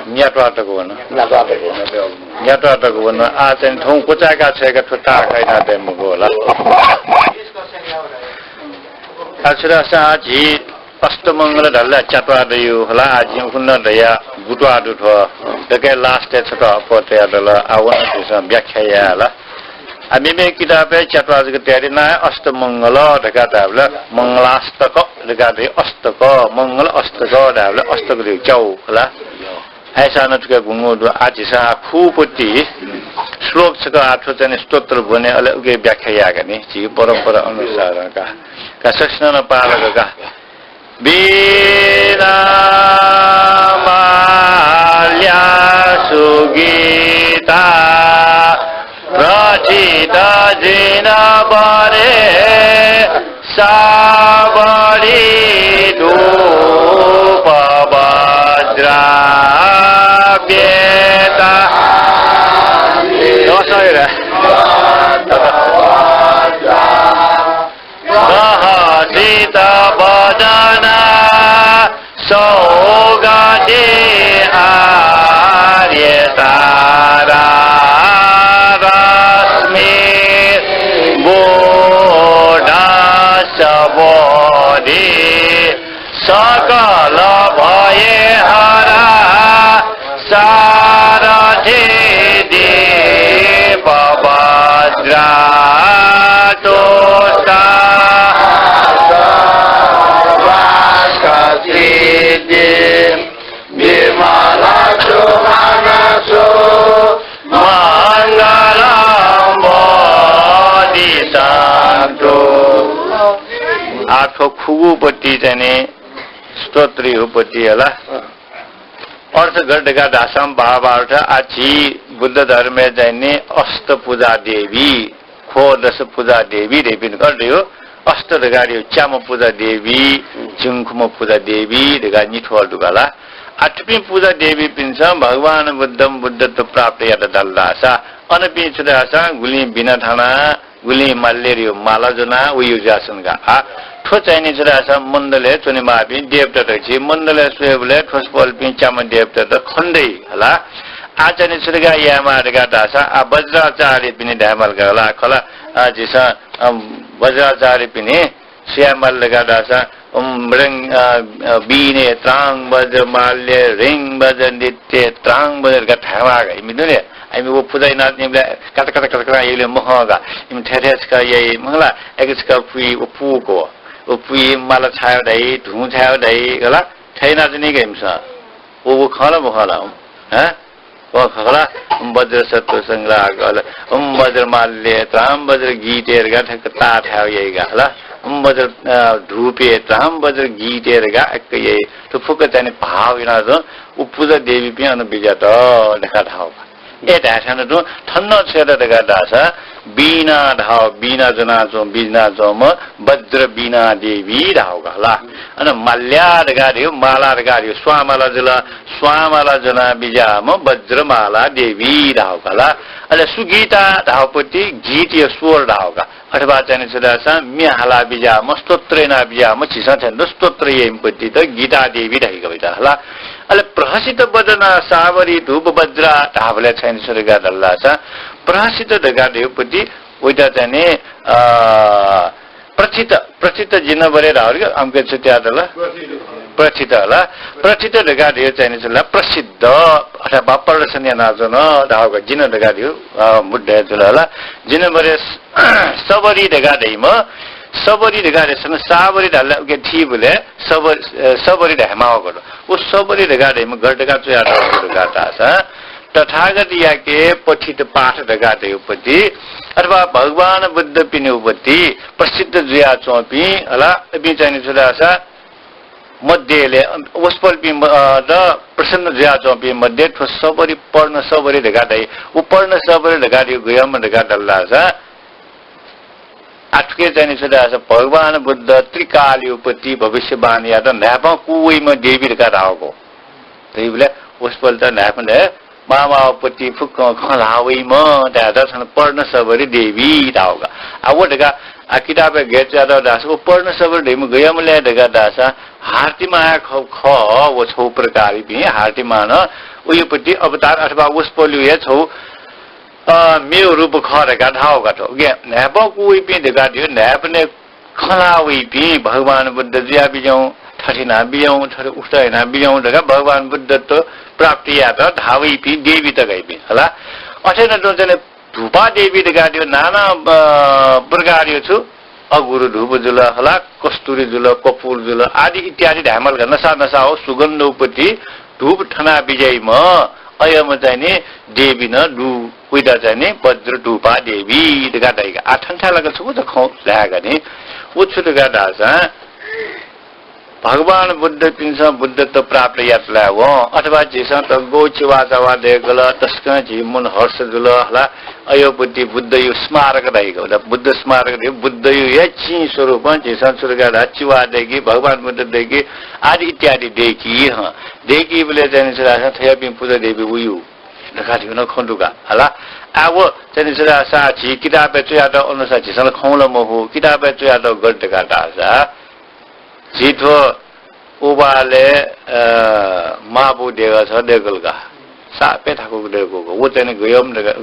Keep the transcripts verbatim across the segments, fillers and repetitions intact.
न्यात्वाः तक वन। न्यात्वाः तक वन। न्यात्वाः तक वन। आः चाहिँ थौं क्वचाय्‌का छ्वय्‌का थ्व ताः खँ याना तये मखु होला। आः छु धाःसा आः झी अष्टमंगल धाल ला च्यात्वाः दइ होला, आः जिं उखुन्हु धया गुत्वाः दु थ्व। दकलय् last-य् छकः अप्वः तयादल। आः व नं झीसं व्याख्या याये ला। आः मेमेगु किताबय् च्यात्वाः जक तयादी, नां अष्टमंगल धकाः धायेबलय् मंगलाष्टक धकाः धाइ, अष्टक, मंगल अष्टक धायेबलय् अष्टक दइ, च्याउ होला। अय्‌सां नं थुके गुंगू दु। आः झीसं आः खुगू पति श्लोक छकः आः थ्व चाहिँ स्तोत्र ब्वने, अले उके व्याख्या यायेका नि। झी परम्परा अनुसारं का, का सकसिनं नं पाः लाक का। वीणा माल्या सुगीता प्रथित जिनबरे सावरी धूप वज्रा बेता। दसैँ रे। सहसित वदना सौगते आर्य तारा रश्मि गूढस्स बोधि सकल भय हरा सारथि दीप वज्रा तुष्टा सर्वास्क सिद्धि विमल सुमन सु मंगलं बोधि सन्तु। आः थ्व खुगू पति चाहिँ नि स्तोत्रया पति हला। अर्थ गथे धकाः धाःसां भावार्थ आः झी बुद्ध धर्मय् चाहिँ नि अष्ट पूजा देवी, ख्वदस पूजा देवी धइपिं गथे धयो, अष्ट धकाः धयो, च्याम्ह पूजा देवी, झिंखुम्ह पूजा देवी धकाः निथ्वः दुगला। आः थुपिं पूजा देवीपिन्सं भगवान बुद्धं बुद्धत्व प्राप्त यात धाल धाःसा, अनपिं छु धाःसां गुलिं बिना थाना, गुलिं माल्यया माला ज्वना, व यो जुयाच्वन का। आः थ्व चाहिँ नि छु धाःसा मण्डलय् च्वनेमाःपिं देवता दइछि। मण्डलय् स्वयेबलय् थ्वसपोलपिं च्याम्ह देवता त खने दइ हला। आः चाहिँ नि छु धकाः यायेमाः धकाः धाःसा, आः वज्राचार्यपिनि धायेमाल का हला। खला, आः झीसं, अ, वज्राचार्यपिनि छु यायेमाल धकाः धाःसा, ओम ह्रीं, अ, अ, वीणे त्रां वज्र माल्ये ह्रीं वज्र नृत्ये त्रां वज्र धकाः धायेमाः का। इमि दु नि, इमि व पूजा यानाच्वनीबलय् कत कत कत कत याइबलय् मखं का। इमि थथे थथे छकः याइ, मखु ला, अय्‌क छकः पुइ, व पूको। व पुइ माला छायेगु धाइ, धुं छायेगु धाइ, हला, थथे यानाच्वनी का इमिसं। व, व खः ला मखं ला, हँ? व खला, ओम वज्र सत्व संग्राहक हला, ओम वज्र माल्ये त्रां वज्र गीते धकाः थथे ताः थायेगु याइ का हला, ओम वज्र, अ, धूपे त्रां वज्र गीते धकाः अय्‌क याइ। थ्व फुक्क चाहिँ नि भाव यानाः च्वं, व पूजा देवीपिं अन बिज्यात धकाः धाःगु का। ए धायेसां नं तुं थन नं छु यात धकाः धाःसा, वीणा धाःगु, वीणा ज्वनाच्वं, बिज्यानाच्वंम्ह वज्र वीणा देवी धाःगु का हला। अन माल्या धकाः धयो, माला धकाः धयो, स्वांमाला जुल, स्वांमाला ज्वनाः बिज्याःम्ह वज्रमाला देवी धाःगु का हला। अले सुगीता धाःगु पति गीतया स्वर धाःगु का। अथवा चाहिँ नि छु धाःसा म्ये हालाः बिज्याःम्ह, स्तोत्र यानाः बिज्याःम्ह, झीसं थें नं स्तोत्र याइम्ह पति त गीता देवी धाइ का वइत हला। अले प्रहसित वदना सावरी धूप वज्रा धाःबलय् चाहिँ नि छु धकाः धाल धाःसा, प्रहसित धकाः धयो पति वइत चाहिँ नि, अ, प्रथित, प्रथित जिनबरे धाःगु का, अम्के छु तयादल? प्रथित हला। प्रथित धकाः धयो चाहिँ नि छु ला, प्रसिद्ध अथवा प्रदर्शन यानाच्वन धाःगु का, जिन धकाः धयो, अ, बुद्ध जुल हला। जिनबरे स-, सबरी धकाः धइम्ह, सबरी धकाः धइम्ह, सावरी धाल उके थीबलय् सबर-, अ, सबरी धायेमाःगु का। व सबरी धकाः धइम्ह गथे धकाः च्वयातःगु धकाः धाःसा, तथागतयाके पठित पाठ धकाः धयो पति, अथवा भगवान बुद्धपिनिगु पति प्रसिद्ध जुयाच्वंपिं हला, इपिं चाहिँ नि छु धाःसा, मध्यय्, वसपोलपिं म-, अ, त प्रसन्न जुयाच्वंपिं मध्ये थ्व सबरी, पर्ण सबरी धकाः धाइ। व पर्ण सबरी धकाः धयो गय्म्ह धकाः धाल धाःसा, आः थुके चाहिँ नि छु धाःसा भगवान बुद्ध त्रिकालया पति भविष्यवाणी यात न्हाय्पं कूवइम्ह देवी धकाः धाःगु का। धइबलय् वसपोलत न्हाय्पं धाइ, मामावपति फुक्कं खँ ल्हाः वइम्ह धायेत थन पर्णशबरी देवी धाःगु का। आ, व धकाः, आ, किताबय् गय् च्वयातःगु धाःसा, व पर्णशबरी धइम्ह गय्म्ह ले धकाः धाःसा, हार्तिमा हे ख-, खः, व छौ प्रकारीपिं हार्तिमा नं उयुपति अवतार अथवा वसपोलयु हे छौ, अ, मेव रूप खः धकाः धाःगु का थ्व। उकिं न्हाय्पं कूवइपिं धकाः धइगु, न्हाय्पनय् खँ ल्हाः वइपिं भगवान बुद्ध जुया बिज्याहुँ, थथे याना बिज्याहुँ, थथे उष्ट याना बिज्याहुँ धकाः भगवान बुद्धत्व प्राप्त यायेत धाः वइपिं देवी तक इपिं हला। अथे नं तुं चाहिँ धूपा देवी धकाः धइगु नाना, अ, प्रकारयु छु अगुरु धूप जुल हला, कस्तुरी जुल, कपूर जुल आदि इत्यादि धायेमाल का। नसा नसा हो सुगन्धोपति धूप थना बिज्याइम्ह अय्म्ह चाहिँ नि देवी नं दु। वइत चाहिँ नि वज्र धूपा देवी धकाः धाइगु का। आ, थन थाय् लाक छगू त खँ धायेगु नि। व छु धकाः धाःसा भगवान बुद्धपिन्सं बुद्धत्व प्राप्त यात ला वं, अथवा झीसं त गौ चिवाचावा दय्कल, तसकं झी मन हर्ष जुल हला, अयोपति बुद्धयु स्मारक धाइगु, बुद्ध स्मारक धाइगु, बुद्धयु हे चिं स्वरूपं झीसं छु धकाः धाः, चिवा दय्की, भगवान बुद्ध दय्की, आदि इत्यादि दय्की हं। दय्कीबलय् चाहिँ नि छु धाःसा थज्याःपिं पुजा देवी वयु धकाः धइगु नं खँ दु का हला। आ, व चाहिँ नि छु धाःसा झी किताबय् च्वयातःगु अनुसार झीसं ला खँ ला मखु, किताबय् च्वयातःगु गथे धकाः धाःसा झी थ्व उबालय्, अ, मांबौ देगः छगः दय्कल का। सापय् थाकुक दय्कूगु। व चाहिँ नि गय्म्ह धकाः,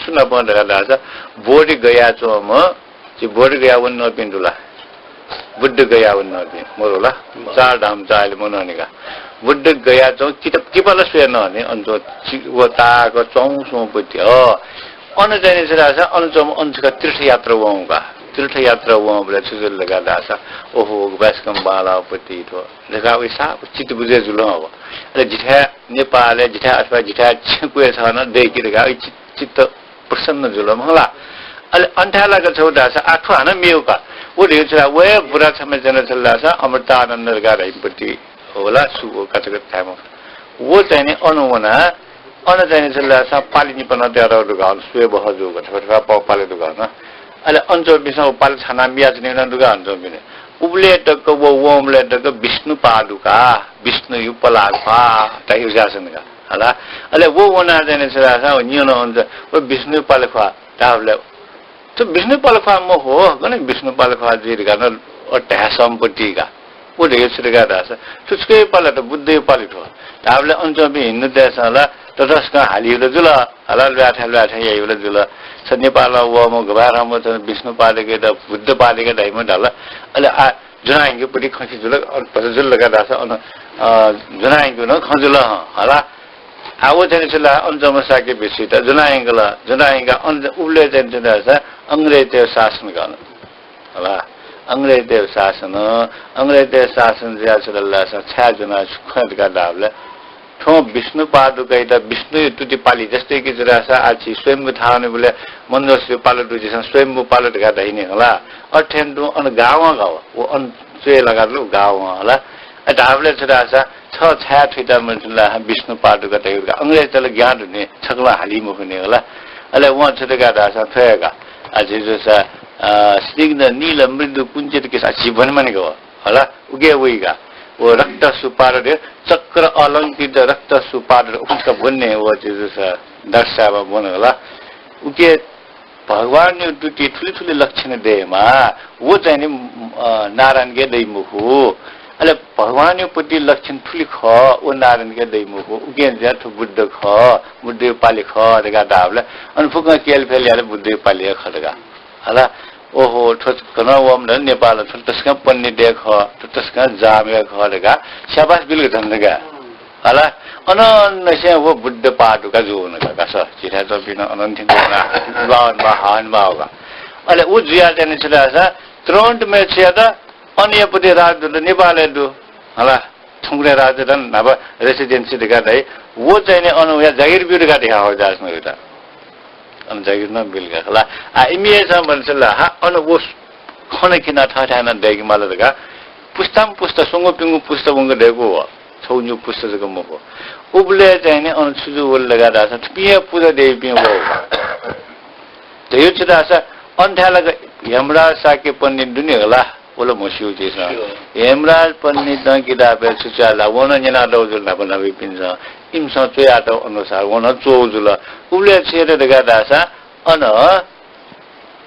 सुनापं धकाः धाःसा बोधि गया च्वंम्ह, झी बोधि गया वनेवंपिं दु ला? बुद्ध गया वनेवंपिं, मरु ला? चार धाम चाःहिल मनूहनि का। बुद्ध गया च्वं कित-, किपा ला स्वये नहनि, अन च्वं चि-, व ताःक च्वंगु स्वंगु पति, अ। अन चाहिँ नि छु धाःसा, अन च्वंम्ह अन छकः तीर्थयात्रा वंगु का। तीर्थयात्रा वंबलय् छु जुल धकाः धाःसा, ओहो, गुपाय्सकं बांलाःगु पति थ्व धकाः वइ सा चित्त बुझे जुल हं। अले जिथाय् नेपालय् जिथाय् अथवा जिथाय् छेँ क्वय् छगः नं दय्की धकाः वइ चित्त, चित्त प्रसन्न जुल मला। अले अन थाय् लाक छगू धाःसा आ थ्व हानं मेगु का। व धइगु छु धाः, व हे बुरा छम्ह च्वनाच्वन धाःसा अमृतानन्द धकाः धाइम्ह पति हला, सु व का छकः धायेमाः। व चाहिँ नि अन वनाः अन चाहिँ नि छु धाःसा पालि निपा नं तयातःगु दु का, अन स्वये बहः जूगु, थपा थपा पालि दु का अन। अले अन च्वंपिन्सं व पालि छानाः बियाच्वनीगु नं दु का अन च्वंपिं। उबलय् तक व वंबलय् तक विष्णु पादुका, विष्णुयु पलाख्वाः धइगु जुयाच्वन का हला। अले व वनाः चाहिँ नि छु धाःसा व न्यन अन च्वं, व विष्णुयु पलाख्वाः धाःबलय् थ्व विष्णु पलाख्वाः मखु हो, गन विष्णु पलाख्वाः जुइ धकाः नं अ धाये सम्पत्ति का। व धइगु छु धकाः धाःसा, थ्व छुकिया पालि त बुद्धया पालि थ्व। धाःबलय् अन च्वंपिं हिन्दूतय्सं ला ततसकं हालीगु ला जुल, हला ल्वाथाय् ल्वाथाय् याइगु ला जुल। छ नेपालं वःम्ह गभाय् धर्म च्वंम्ह विष्णु पादुका बुद्ध पादुका धाइम्ह धाल। अले आ जुनाहिंगु पति खँ जुल, अन भचा जुल धकाः धाःसा अन, अ, जुनाहिंगु नं खँ जुल हं, हला। आ, व चाहिँ छु ला, अन च्वंम्ह शाक्य भिक्षुत जुनाहिंकल, जुनाहिंकाः अन उबलय् चाहिँ छु धाःसा अंग्रेजतय् शासन का अन। हला, अंग्रेजतय् शासन, अंग्रेजतय् शासन जुया छु धाःसा छाय् जुना छु खँ धकाः धाःबलय् थ्वं विष्णु पादुकायात विष्णुया तुति पालि, जस्तै कि छु धाःसा आ झी स्वयम्भू थाहां वनेबलय् मन्दोसरी पालि दु, झीसं स्वयम्भू पालि धकाः धाइ नि हला। अथें तुं अन गावं गावं, व अन च्वय् लाकातल गावं हला। अ, धाःबलय् छु धाःसा, छ छाय् थुइता मन्त ला विष्णु पादुका धइगु का। अंग्रेजतय्त ला ज्ञान दु नि, छकलं हाली मखु नि हला। अले वं छु धकाः धाःसा थ्व हे का। आ, झी जूसा, अ, स्निग्ध नील मृदु कुञ्चित केश, आ, झी ब्वनेमानि का व, हला, उके वइ का। व रक्त सुपार दे, चक्र अलंकृत रक्त सुपार दे, उखुन्हु ब्वने व झी जूसा दर्शाबा ब्वन हला। उके भगवानया तुति थुलि थुलि लक्षण दयेमा, व चाहिँ नि, अ, नारायणके दइ मखु। अले भगवानया प्रति लक्षण थुलि खः, व नारायणके दइ मखु। उकिं जुयाः थ्व बुद्ध खः, बुद्धया पालि खः धकाः धाःबलय् अन फुक्कं केलफेल यात बुद्धया पालि हे खः धकाः। हला, ओहो, थ्व गनं वःम्ह नेपालं थ्व तसकं पण्डित हे खः, थ्व तसकं जाम हे खः धकाः स्याबास बिल का झन धकाः। हला, अनंनिसें व बुद्ध पादुका जूवन का, का स, झीथाय् च्वंपिं नं अनंनिसें दुहां वनेमाः, हाः वनेमाः का। अले उ जुयाः चाहिँ नि छु धाःसा, तुरुन्त म्ये छु यात, अन यापट्टि राजदूत नेपालय् दु। हला, थुंकन्हय् राजदूत न्हापा residency धकाः धाइ, व चाहिँ नि अन वयाः जागिर ब्यु धकाः धयाहःगु जुयाच्वन का। अन जागिर नं बिल का खला। आ, इमिसं भन्छ ला, हा, अन व खँ नं क्यनाः थःथाय् नं दय्के माल धकाः पुस्तां पुस्ता, स्वंगू प्यंगू पुस्ता वंक दय्कू व, छगू निगू पुस्ता जक मखु। उबलय् चाहिँ नि अन छु जूवल धकाः धाःसा थुपिं हे पुजा देवीपिं वः। धयागु छु धाःसा अन थाय् लाक यमराज शाक्य पण्डित दु नि हला। व ला म्हस्यू झीसं। स्यू। हेमराज पण्डितं किताबय् छु च्वया ला, व नं न्यनातःगु जुल न्हापा न्हापापिन्सं। इमिसं च्वयातःगु अनुसार व नं च्वःगु जुल। उबलय् छु यात धकाः धाःसा अन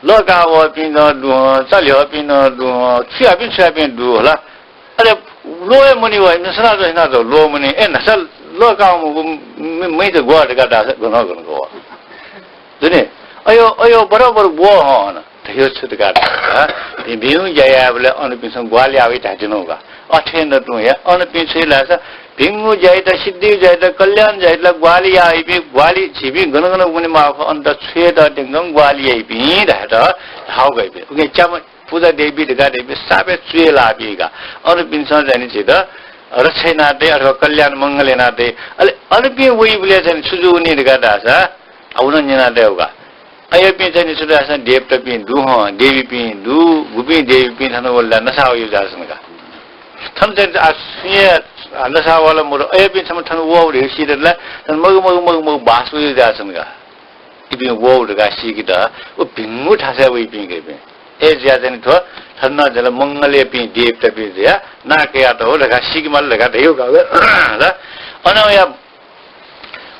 लःकाः वःपिं नं दु हं, चाल्ह्यःपिं नं दु हं, छु याःपिं छु याःपिं दु हला। अले ल्वः हे मनी व, इमिसं सना च्वं, हिना च्वं, ल्वः मनी। ए, न्हापा लःकाः वःम्ह मि-, मित ग्वः धकाः धाःसा गन गन ग्वः। दुने, अयो, अयो, बराबर ग्वः हं अन। धयो छु धकाः धाःसा, भिं, भिंगु ज्या यायेबलय् अनपिन्सं ग्वाहालि याः वइ धायेत्यनागु का। अथे नं तुं हे अनपिं छु यात धाःसा, भिंगु ज्या यात, सिद्धिगु ज्या यात, कल्याण ज्या यात ला ग्वाहालि याः वइपिं, ग्वाहालि झीपिं गन गन वने माःगु खः, अन छु यात त्यंकं ग्वाहालि याइपिं धायेत धाःगु का इपिं। उकिं च्याम्ह पुजा देवी धकाः धाइपिं साप हे च्वय् लाःपिं का। अनपिन्सं चाहिँ नि झीत रक्षा यानातइ अथवा कल्याण मंगल यानातइ। अले अनपिं वइबलय् चाहिँ नि छु जूगु नि धकाः धाःसा, आ, व नं न्यनातयेगु का। अय्‌पिं चाहिँ नि छु धाःसा देवतापिं दु हं, देवीपिं दु, गुपिं देवीपिं थन वल ला नसा वइगु जुयाच्वन का। थन चाहिँ आ सुं हे, आ, नसा वल मरु, अय्‌पिं छम्ह थन वःगु धइगु सीत ला, थन मगु, मगु, मगु, मगु बास वइगु जुयाच्वन का। इपिं वःगु धकाः सीकेत व भिंगु थासय् वइपिं का इपिं। अय्‌जुया चाहिँ नि थ्व थन नं जल मंगलयापिं देवतापिं जुयाः नां कयातःगु धकाः सीकेमाल धकाः धयागु का। ल, अन वया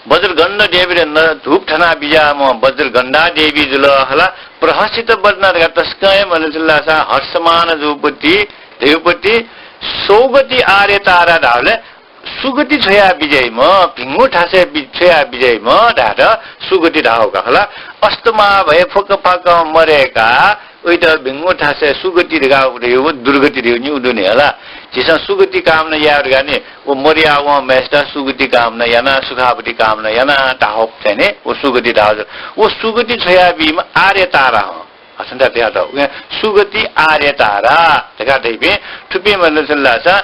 वज्रगण्डा देवी रे न धूप थना बिज्याःम्ह वज्रगण्डा देवी जुल हला। प्रहसित वदना धकाः तसकं हे मनूतय्‌सं हर्षमान जूपति, धयूपति, सौगति आर्य तारा धाःबलय् सुगति छ्वया बिज्याइम्ह, भिंगु थासय् बि-, छ्वया बिज्याइम्ह धायेत सुगति धाःगु का हला। अस्तमा भय फुक्क फाक्कं मदय्‌काः वइत भिंगु थासय् सुगति धकाः धयागु दुर्गति धयागु नि उ दु नि हला। झीसं सुगति कामना याये धकाः नि व मदया वंम्हय्‌सित सुगति कामना याना, सुखावती कामना याना धाःगु चाहिँ नि व सुगति धाःगु। व सुगति छ्वया बीम्ह आर्य तारा हं। अथें धाःगु का। उकिं सुगति आर्य तारा धकाः धइपिं थुपिं मनूतय्‌सं धाःसा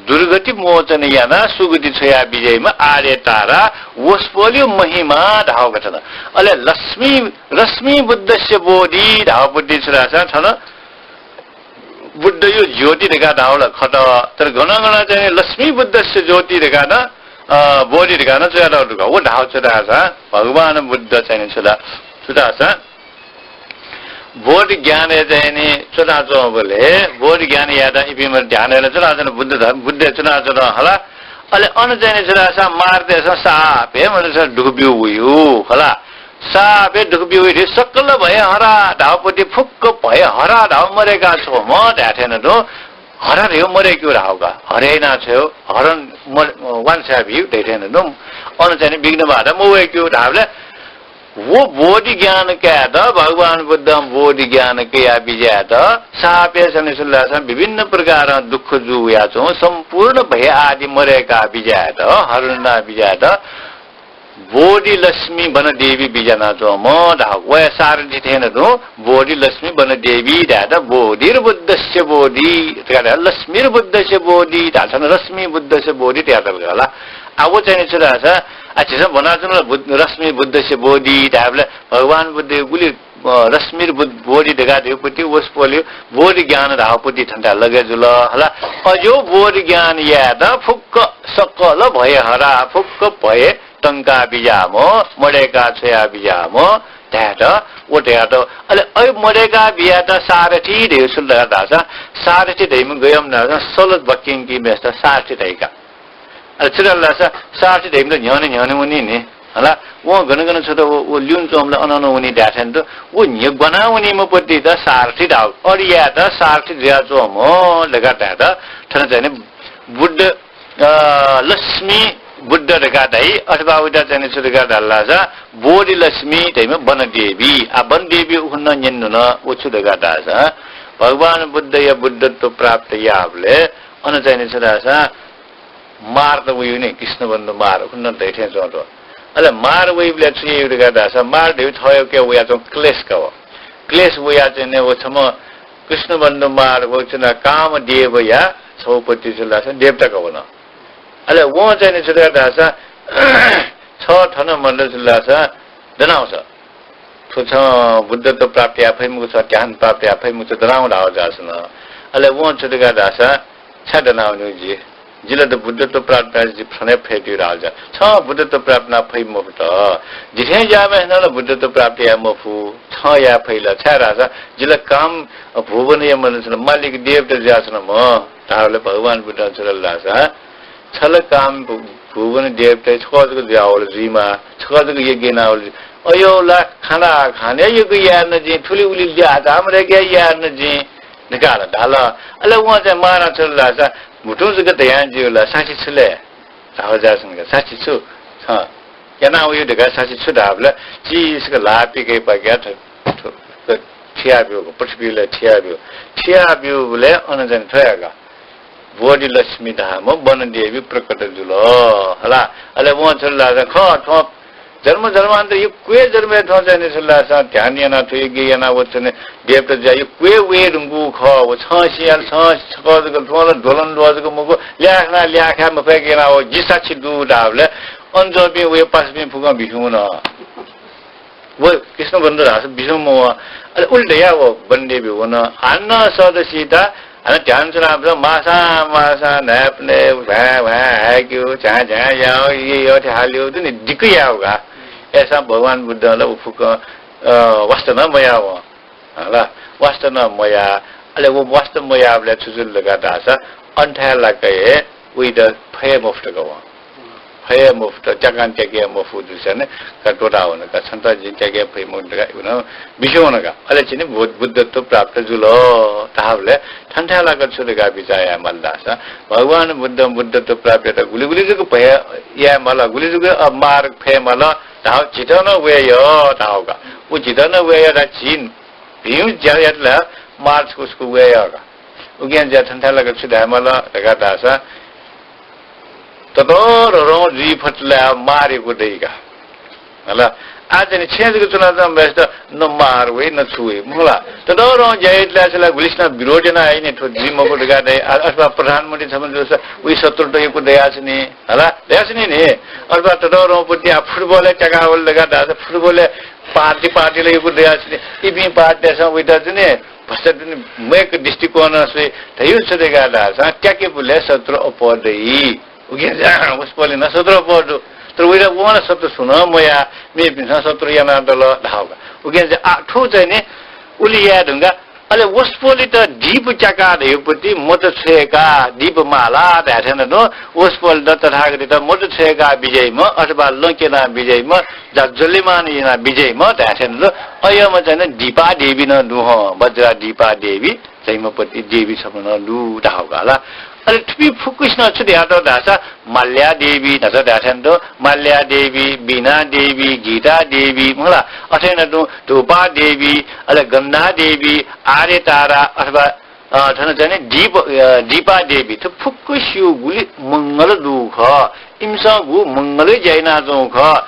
दुर्गति मोचन यानाः सुगति छ्वया बिज्याइम्ह आर्य तारा वसपोलया महिमा धाःगु का थन। अले लक्ष्मी, रश्मि बुद्धस्य बोधि धाःगुपति छु धाःसा थन बुद्धया ज्योति धकाः धाःगु ला खः, तर गनं गनं चाहिँ लक्ष्मी बुद्धस्य ज्योति धकाः नं, अ, बोधि धकाः नं च्वयातःगु दु का। व धाःगु छु धाःसा भगवान बुद्ध चाहिँ नि छु ला, छु धाःसा बोधि ज्ञानय् चाहिँ नि च्वनाच्वंबलय्, बोधि ज्ञान यायेत इपिं ध्यानय् च्वनाच्वन, बुद्ध धर्म, बुद्धय् च्वनाच्वन हला। अले अन चाहिँ नि छु धाःसा मारतय्‌सं साप हे मनूतय्‌सं दुःख ब्यूगु हला। साप हे दुःख ब्यूगु हे सकल भय हरा धाःगुपति फुक्क भय हरा धाःगु मदय्‌का छ्वःम्ह धाये थें नं तुं हरा धयागु मदय्‌केगु धाःगु का। हरय् याना छ्वयेगु, हरं म-, वांछ्वया बीगु धाये थें नं तुं अन चाहिँ नि विघ्न बाधा मवय्‌केगु धाःबलय् व बोधि ज्ञान कायेत, भगवान बुद्धं बोधि ज्ञान कया बिज्यायेत, साप हे चाहिँ नि छु धाःसा विभिन्न प्रकारं दुःख जू वयाच्वंगु सम्पूर्ण भय आदि मदय्‌का बिज्यायेत, हरण याना बिज्यायेत बोधि लक्ष्मी वन देवी बिज्यानाच्वंम्ह धाःगु। वया सारथि थें नं तुं बोधि लक्ष्मी वन देवी धायेत बोधिर्बुद्धस्य बोधि धकाः धाये, लक्ष्मीर्बुद्धस्य बोधि धाःसा थन रश्मि बुद्धस्य बोधि धयातल का हला। आ व चाहिँ नि छु धाःसा, आ, झीसं ब्वनाच्वना ला बुद्ध, रश्मि बुद्धस्य बोधि धायेबलय् भगवान बुद्धया गुलि, अ, रश्मिर्बुद्ध बोधि धकाः धयागुपति वसपोलया बोधि ज्ञान धाःगुपति थन थ्व लगे जुल हला। अज्याःगु बोधि ज्ञान यायेत फुक्क सकल भय हरा, फुक्क भय तंका बिज्याःम्ह, मदय्‌का छ्वया बिज्याःम्ह धायेत, व धयात। अले अय् मदय्‌का बिज्यायेत सारथि धयागु छु धाःसा, सारथि धइम्ह गय् धाःसा सल बक्यंकीम्हय्‌सित सारथि धाइ का। अले छु धाल धाःसा, सारथि धइम्ह त न्ह्यःने न्ह्यःने वनी नि हला। वं गन गन छ्वत, व, व ल्यूने च्वंबलय् अन अन वनी धाये थें तुं, व न्ह्यः ग्वानाः वनीम्ह पतित सारथि धाःगु। अले यायेत सारथि जुयाच्वंम्ह धकाः धायेत थन चाहिँ नि बुद्ध, अ, लक्ष्मी बुद्ध धकाः धाइ, अथवा वइत चाहिँ नि छु धकाः धाल धाःसा बोधि लक्ष्मी धइम्ह वन देवी। आ, वन देवी उखुन्हु न्यने धुन, व छु धकाः धाःसा भगवान बुद्धया बुद्धत्व प्राप्त याःबलय् अन चाहिँ नि छु धाःसा मारत वइगु नि, कृष्णबन्धु मार, उखुन्हु धाये थें च्वं थ्व। अले मार वइबलय् छु याइगु धकाः धाःसा, मार धइगु थःगु हे वयाच्वंगु क्लेश का व। क्लेश वयाः चाहिँ नि व छम्ह कृष्णबन्धु मार व छु धाःसा कामदेवया छगू पति छु धाःसा देवता का व नं। अले वं चाहिँ नि छु धकाः धाःसा, छ थन मतलब छु धाःसा दनावंसा। थ्व छं बुद्धत्व प्राप्त याये फइ मखु, छं ध्यान प्राप्त याये फइ मखु, छ दनावं धाःगु जुयाच्वन। अले वं छु धकाः धाःसा, छाय् दनावनी जि? जिं ला बुद्धत्व प्राप्त यानाः जि फ्रने फय् जुइ धाःसा, छं बुद्धत्व प्राप्त याना फइ मफुत। जिथें ज्याःम्हेसिनं ला बुद्धत्व प्राप्त याये मफु, छं याये फइ ला? छाय्धाःसा जि ला काम भुवनया मनुष्य, मालिक देवता जुयाच्वनाम्ह। धाःबलय् भगवान बुद्धं छु धाल धाःसा, छ ला काम भु-, भुवन देवता छकः जक जुयावल जुइमा, छकः जक यज्ञ यानावल जुइ। अय् ला खाना खाने यज्ञ याये न जिं, थुलि उलि ल्याः धाःम्ह यज्ञ याये न जिं धकाः ला धाल। अले वं चाहिँ मानाः छु धाल धाःसा, म्हुतुं जक धयां जिउ ला, साक्षी छु ले? धाःगु जाःसां का, साक्षी छु? छं याना वइ धकाः साक्षी छु धाःबलय् चिसक ल्हाः पिकय् पाक्याः थ-, थ-, थ-, थिया ब्यूगु, पृथ्वीइ ला थिया ब्यूगु। थिया ब्यूबलय् अन चाहिँ थ्व याका बोधिलक्ष्मी धाःम्ह वनदेवी प्रकट जुल हला। अले वं छु धाल धाःसा, खः, थ्वं जन्म जन्मान्तर यक्व जन्मय् थ्वं चाहिँ नि छु धाल धाःसा ध्यान यानाः थ्व यज्ञ यानाः व चाहिँ नि देवता जुयाः यक्व वये धुंकूगु खः। व छं सियाः छं छकः जक, थ्वं ला द्वलंद्वः जक मखु, ल्याखा ल्याखा मफय्क यानाः व जि साक्षी दु धाःबलय् अन च्वंपिं वया पासापिं फुक्कं बिस्युं वन। व कृष्णबन्धु धाःसा बिस्युं मवं। अले उलि धयाः व वनदेवी वन। हानं सःत सीत, हानं ध्यान च्वनाः मासां मासां न्हाय्पनय् भ्वाँय् भ्वाँय् हाय्क्यु, झ्याँ झ्याँ याः, ये यः थें हाल्यु, दुने दिक्क याः का। अय्सां भगवान बुद्धं ला व फुक्कं, अ, वास्ता नं मयावं। हला, वास्ता नं मयाः। अले व वास्ता मयाःबलय् छु जुल धकाः धाःसा अन थाय् लाक हे वइत फये मफुत का वं। फये मफुत, त्याकां त्याके मफु जूसां का त्वःता वन का, छन्त जिं त्याके फइ मखु धकाः वन, बिस्युं वन का। अले चाहिँ नि बुद्ध-, बुद्धत्व प्राप्त जुल धाःबलय् थन थाय् लाक छु धकाः बिचाः याये माल धाःसा, भगवान बुद्ध बुद्धत्व प्राप्त यायेत गुलि गुलि जक भय याये माल, गुलि जक अ, मार फये माल धाः, झीत नं वये यः धाः का। व झीत नं वये यः धाः, झी भिं ज्या यात ला मार छकू छकू वये यः का। उकिं ज्या थन थाय् लाक छु धाये माल धकाः धाःसा, ततःधंगु जुइ फत ला मार यक्व दइ का। हला, आः चाहिँ नि छेँय् जक च्वनाच्वंम्हय्सित न मार वइ न छु वइ, मखु ला। ततःधंगु ज्या यात ला गुलिसिनं विरोध याना हइ नि, थ्व जुइ मखु धकाः धाइ। आ, अथवा प्रधानमन्त्री छम्ह जूसा वइ शत्रु त यक्व दयाच्वनी, हला, दयाच्वनी नि। अथवा ततःधंगु पति आ फुटबलय् त्याकावल धकाः धाःसा फुटबलय् पार्टी पार्टी ला यक्व दयाच्वनी। इपिं पार्टीतय्सं वइत चाहिँ नि भ्रष्ट दुने मय्क दृष्टिकोणं स्वइ। धयागु छु धकाः धाःसा त्याकेबलय् शत्रु अप्वः दइ। उकिं चाहिँ वसपोलय् नं शत्रु अप्वः दु। तर वइत वं नं शत्रु सुं नं मयाः, मेपिन्सं शत्रु यानातल धाः का। उकिं चाहिँ आ, थ्व चाहिँ नि उलि याये धुंकाः अले वसपोलयात दीप त्याका धयागु पति मत छ्वय्काः दीप माला धाये थें नं दु। वसपोलयात तथागतयात मत छ्वय्काः बिज्याइम्ह अथवा लँ क्यनाः बिज्याइम्ह जा ज्वल्यमान याना बिज्याइम्ह धाये थें नं दु। अय्म्ह चाहिँ नि दीपा देवी नं दु हं, वज्रा दीपा देवी धइम्ह पति देवी छम्ह नं दु धाः का ला। अले थुपिं फुक्कसिनं छु धयातः धाःसा माल्या देवी धाःसा धाये थें नं दु। माल्या देवी, वीणा देवी, गीता देवी, मखु ला, अथे नं दु धूपा देवी, अले गन्धा देवी, आर्य तारा अथवा अ, थन चाहिँ नि दीप-, अ, दीपा देवी, थ्व फुक्कसिगु गुलि मंगल दुगु खः। इमिसं गु मंगलय् ज्या यानाच्वंगु खः।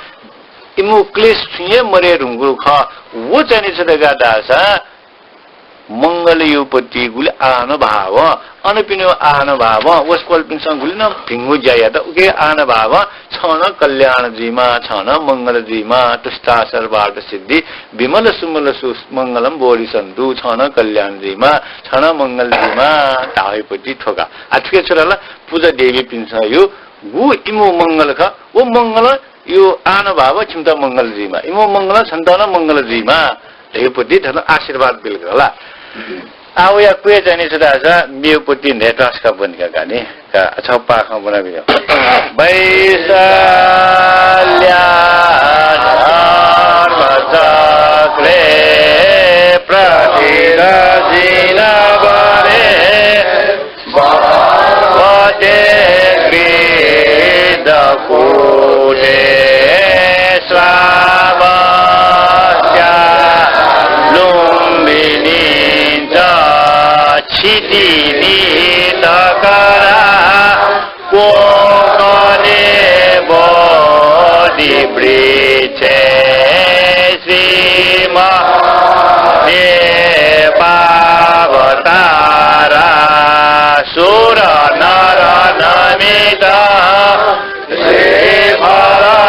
इमिगु क्लेश छुं हे मदये धुंकूगु खः। व चाहिँ नि छु धकाः धाःसा मंगलया पति गुलि आहान भावं, अनपिनिगु आहान भावं, वसपोलपिन्सं गुलि नं भिंगु ज्या यात, उकिं आहान भावं छं नं कल्याण जुइमा, छं नं मंगल जुइमा, तुष्टा सर्वार्थ सिद्धि, विमल सुमल सुमंगलं बोधि सन्तु, छं नं कल्याण जुइमा, छं नं मंगल जुइमा धाःगु पति थ्व का। आ, थुके छु धाल, पुजा देवीपिन्सं यु गु इमु मंगल खः, व मंगलया आहान भावं छिमित मंगल जुइमा, इमु मंगलं छन्त नं मंगल जुइमा धयागु पति थन आशीर्वाद बिल का ला। आ, वया क्वय् चाहिँ नि छु धाःसा मेगु पति न्हय् त्वाःसा का ब्वने का नि। का, छगू पाखं ब्वना बिज्याहुँ। वैशाल्या धर्मचक्रे प्रथितजिनवरे पर्वते गृध्रकूटे श्रावस्त्या लुम्बिनी च क्षितिमितकरा कोङ्कणे बोधिवृक्षे श्रीमन्ते पावतारा सुरनरनमित श्रीफलं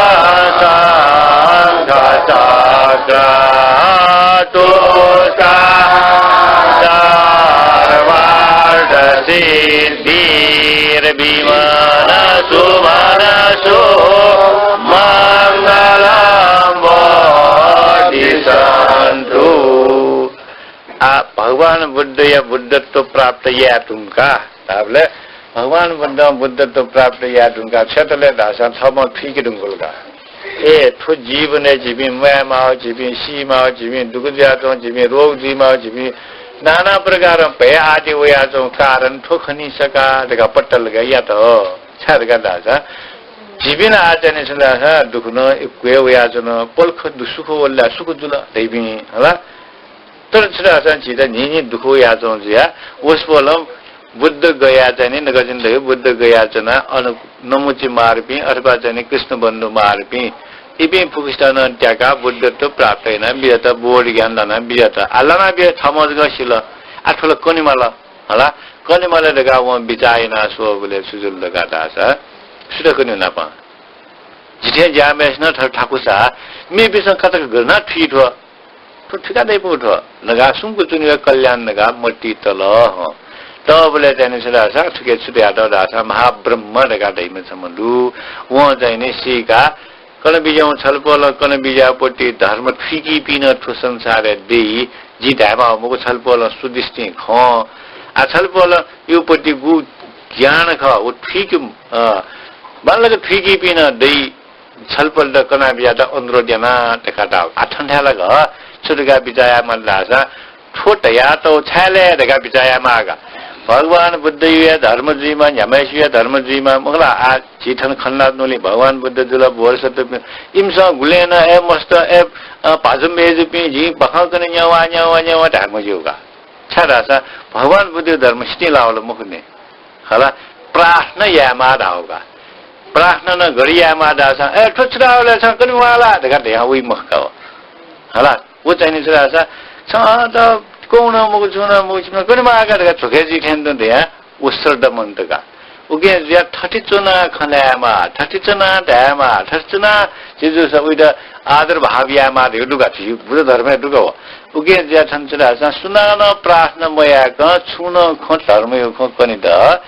शङ्खचक्रं तुष्टां सर्वार्थसिद्धिर्विमलमतिं मानसो मानसो मङ्गलं बोधिसन्तु। आ, भगवान बुद्धया बुद्धत्व प्राप्त याये धुंकाः, धाःबलय् भगवान बुद्धं बुद्धत्व प्राप्त याये धुंकाः छतले धाःसां थःम्हं थुइके धुंकल का। ए, थ्व जीवनय् झीपिं म्वाये माः, झीपिं सी माः, झीपिं दुःख जुयाच्वं, झीपिं रोग जुइ माः, झीपिं नाना प्रकारं भय आदि वयाच्वं कारण थ्व खनी सका धकाः पत्ता लगा यात। छाय् धकाः धाःसा झीपिं ला आः चाहिँ नि छु धाःसा दुःख नं इक्वय् वयाच्वन, पलख दु सुख वल ला सुख जुल धइपिं हला। तर छु धाःसा झीत न्हिं न्हिं दुःख वयाच्वं जुया वसपोलं बुद्ध गया चाहिँ नि नकतिनि धइगु बुद्ध गया च्वना अन नमुचि मारपिं अथवा चाहिँ नि कृष्णबन्धु मारपिं इपिं फुक्कसितं नं त्याकाः बुद्धत्व प्राप्त याना बियात, बोध ज्ञान लाना बियात। आ लाना बिया थःम्हं जक सिल। आ थ्व ला कनेमाल हला, कनेमाल धकाः वं बिचाः याना स्वःबलय् छु जुल धकाः धाःसा सुथ कन्यु नाप। जिथें ज्याःम्हय्सिनं थथे थाकुसा मेपिन्सं काचाक्क गथे याना थुइ थ्व? थ्व थुइका दइपुगु थ्व धकाः सुम्क च्वनेगु खः, कल्याण धकाः मतिइ तल। हँ। तःबलय् चाहिँ नि छु धाःसा थुके छु धयातः धाःसा महाब्रह्म धकाः धइम्ह छम्ह दु। वं चाहिँ नि सीकाः कन बिज्याहुँ छलपोलं कन बिज्याःपति धर्म थुइकीपिं नं थ्व संसारय् दइ। जिं धायेमाःगु मखु, छलपोलं सुदृष्टिं खं। आ छलपोलंयापति गु ज्ञान खः, व थुइकी, अ, बांलाक थुइकीपिं नं दइ। छलपोलत कना बिज्यात अनुरोध याना धकाः धाः। आ थन थाय् ला छु धकाः बिचाः यायेमाः धाःसा थ्व धयातःगु छाय् ले धकाः बिचाः यायेमाः का। भगवान बुद्धया धर्म जुइमा, न्ह्याम्हय्सिया धर्म जुइमा, मखु ला आ झी थन खनाच्वनागुलिं भगवान बुद्ध जुल, बोधिसत्व, इमिसं गुलें नं ए मस्त, ए, अ, भाजु मय्जुपिं जिं बाखं कने न्यवा, न्यवा, न्यवा धाये मज्यू का। छाय् धाःसा भगवान बुद्धया धर्म सितिं लाःगु ला मखु नि। हला, प्रार्थना यायेमाः धाःगु का। प्रार्थना नं गथे यायेमाः धाःसा, ए, थ्व छु धाःगु ले, छं कने म्वाः ला धकाः धयाः वइ मखु का व। हला, व चाहिँ नि छु धाःसा, छं त कौं नं मखु, छुं नं मखु, छिमिसं कने म्वाः का धकाः झ्वखे जुइ थें तुं धयाः व श्रद्धामन्त का। उकिं जुयाः थथे च्वनाः खँ ल्हायेमाः, थथे च्वनाः धायेमाः, थथे च्वनाः झी जूसा उइत आदर भाव यायेमाः धइगु दु का, झी बुद्ध धर्मय् दु का व। उकिं जुयाः थन छु धाःसा सुनानं प्रार्थना मयाय्कं छुं नं खँ धर्मया खँ कनेत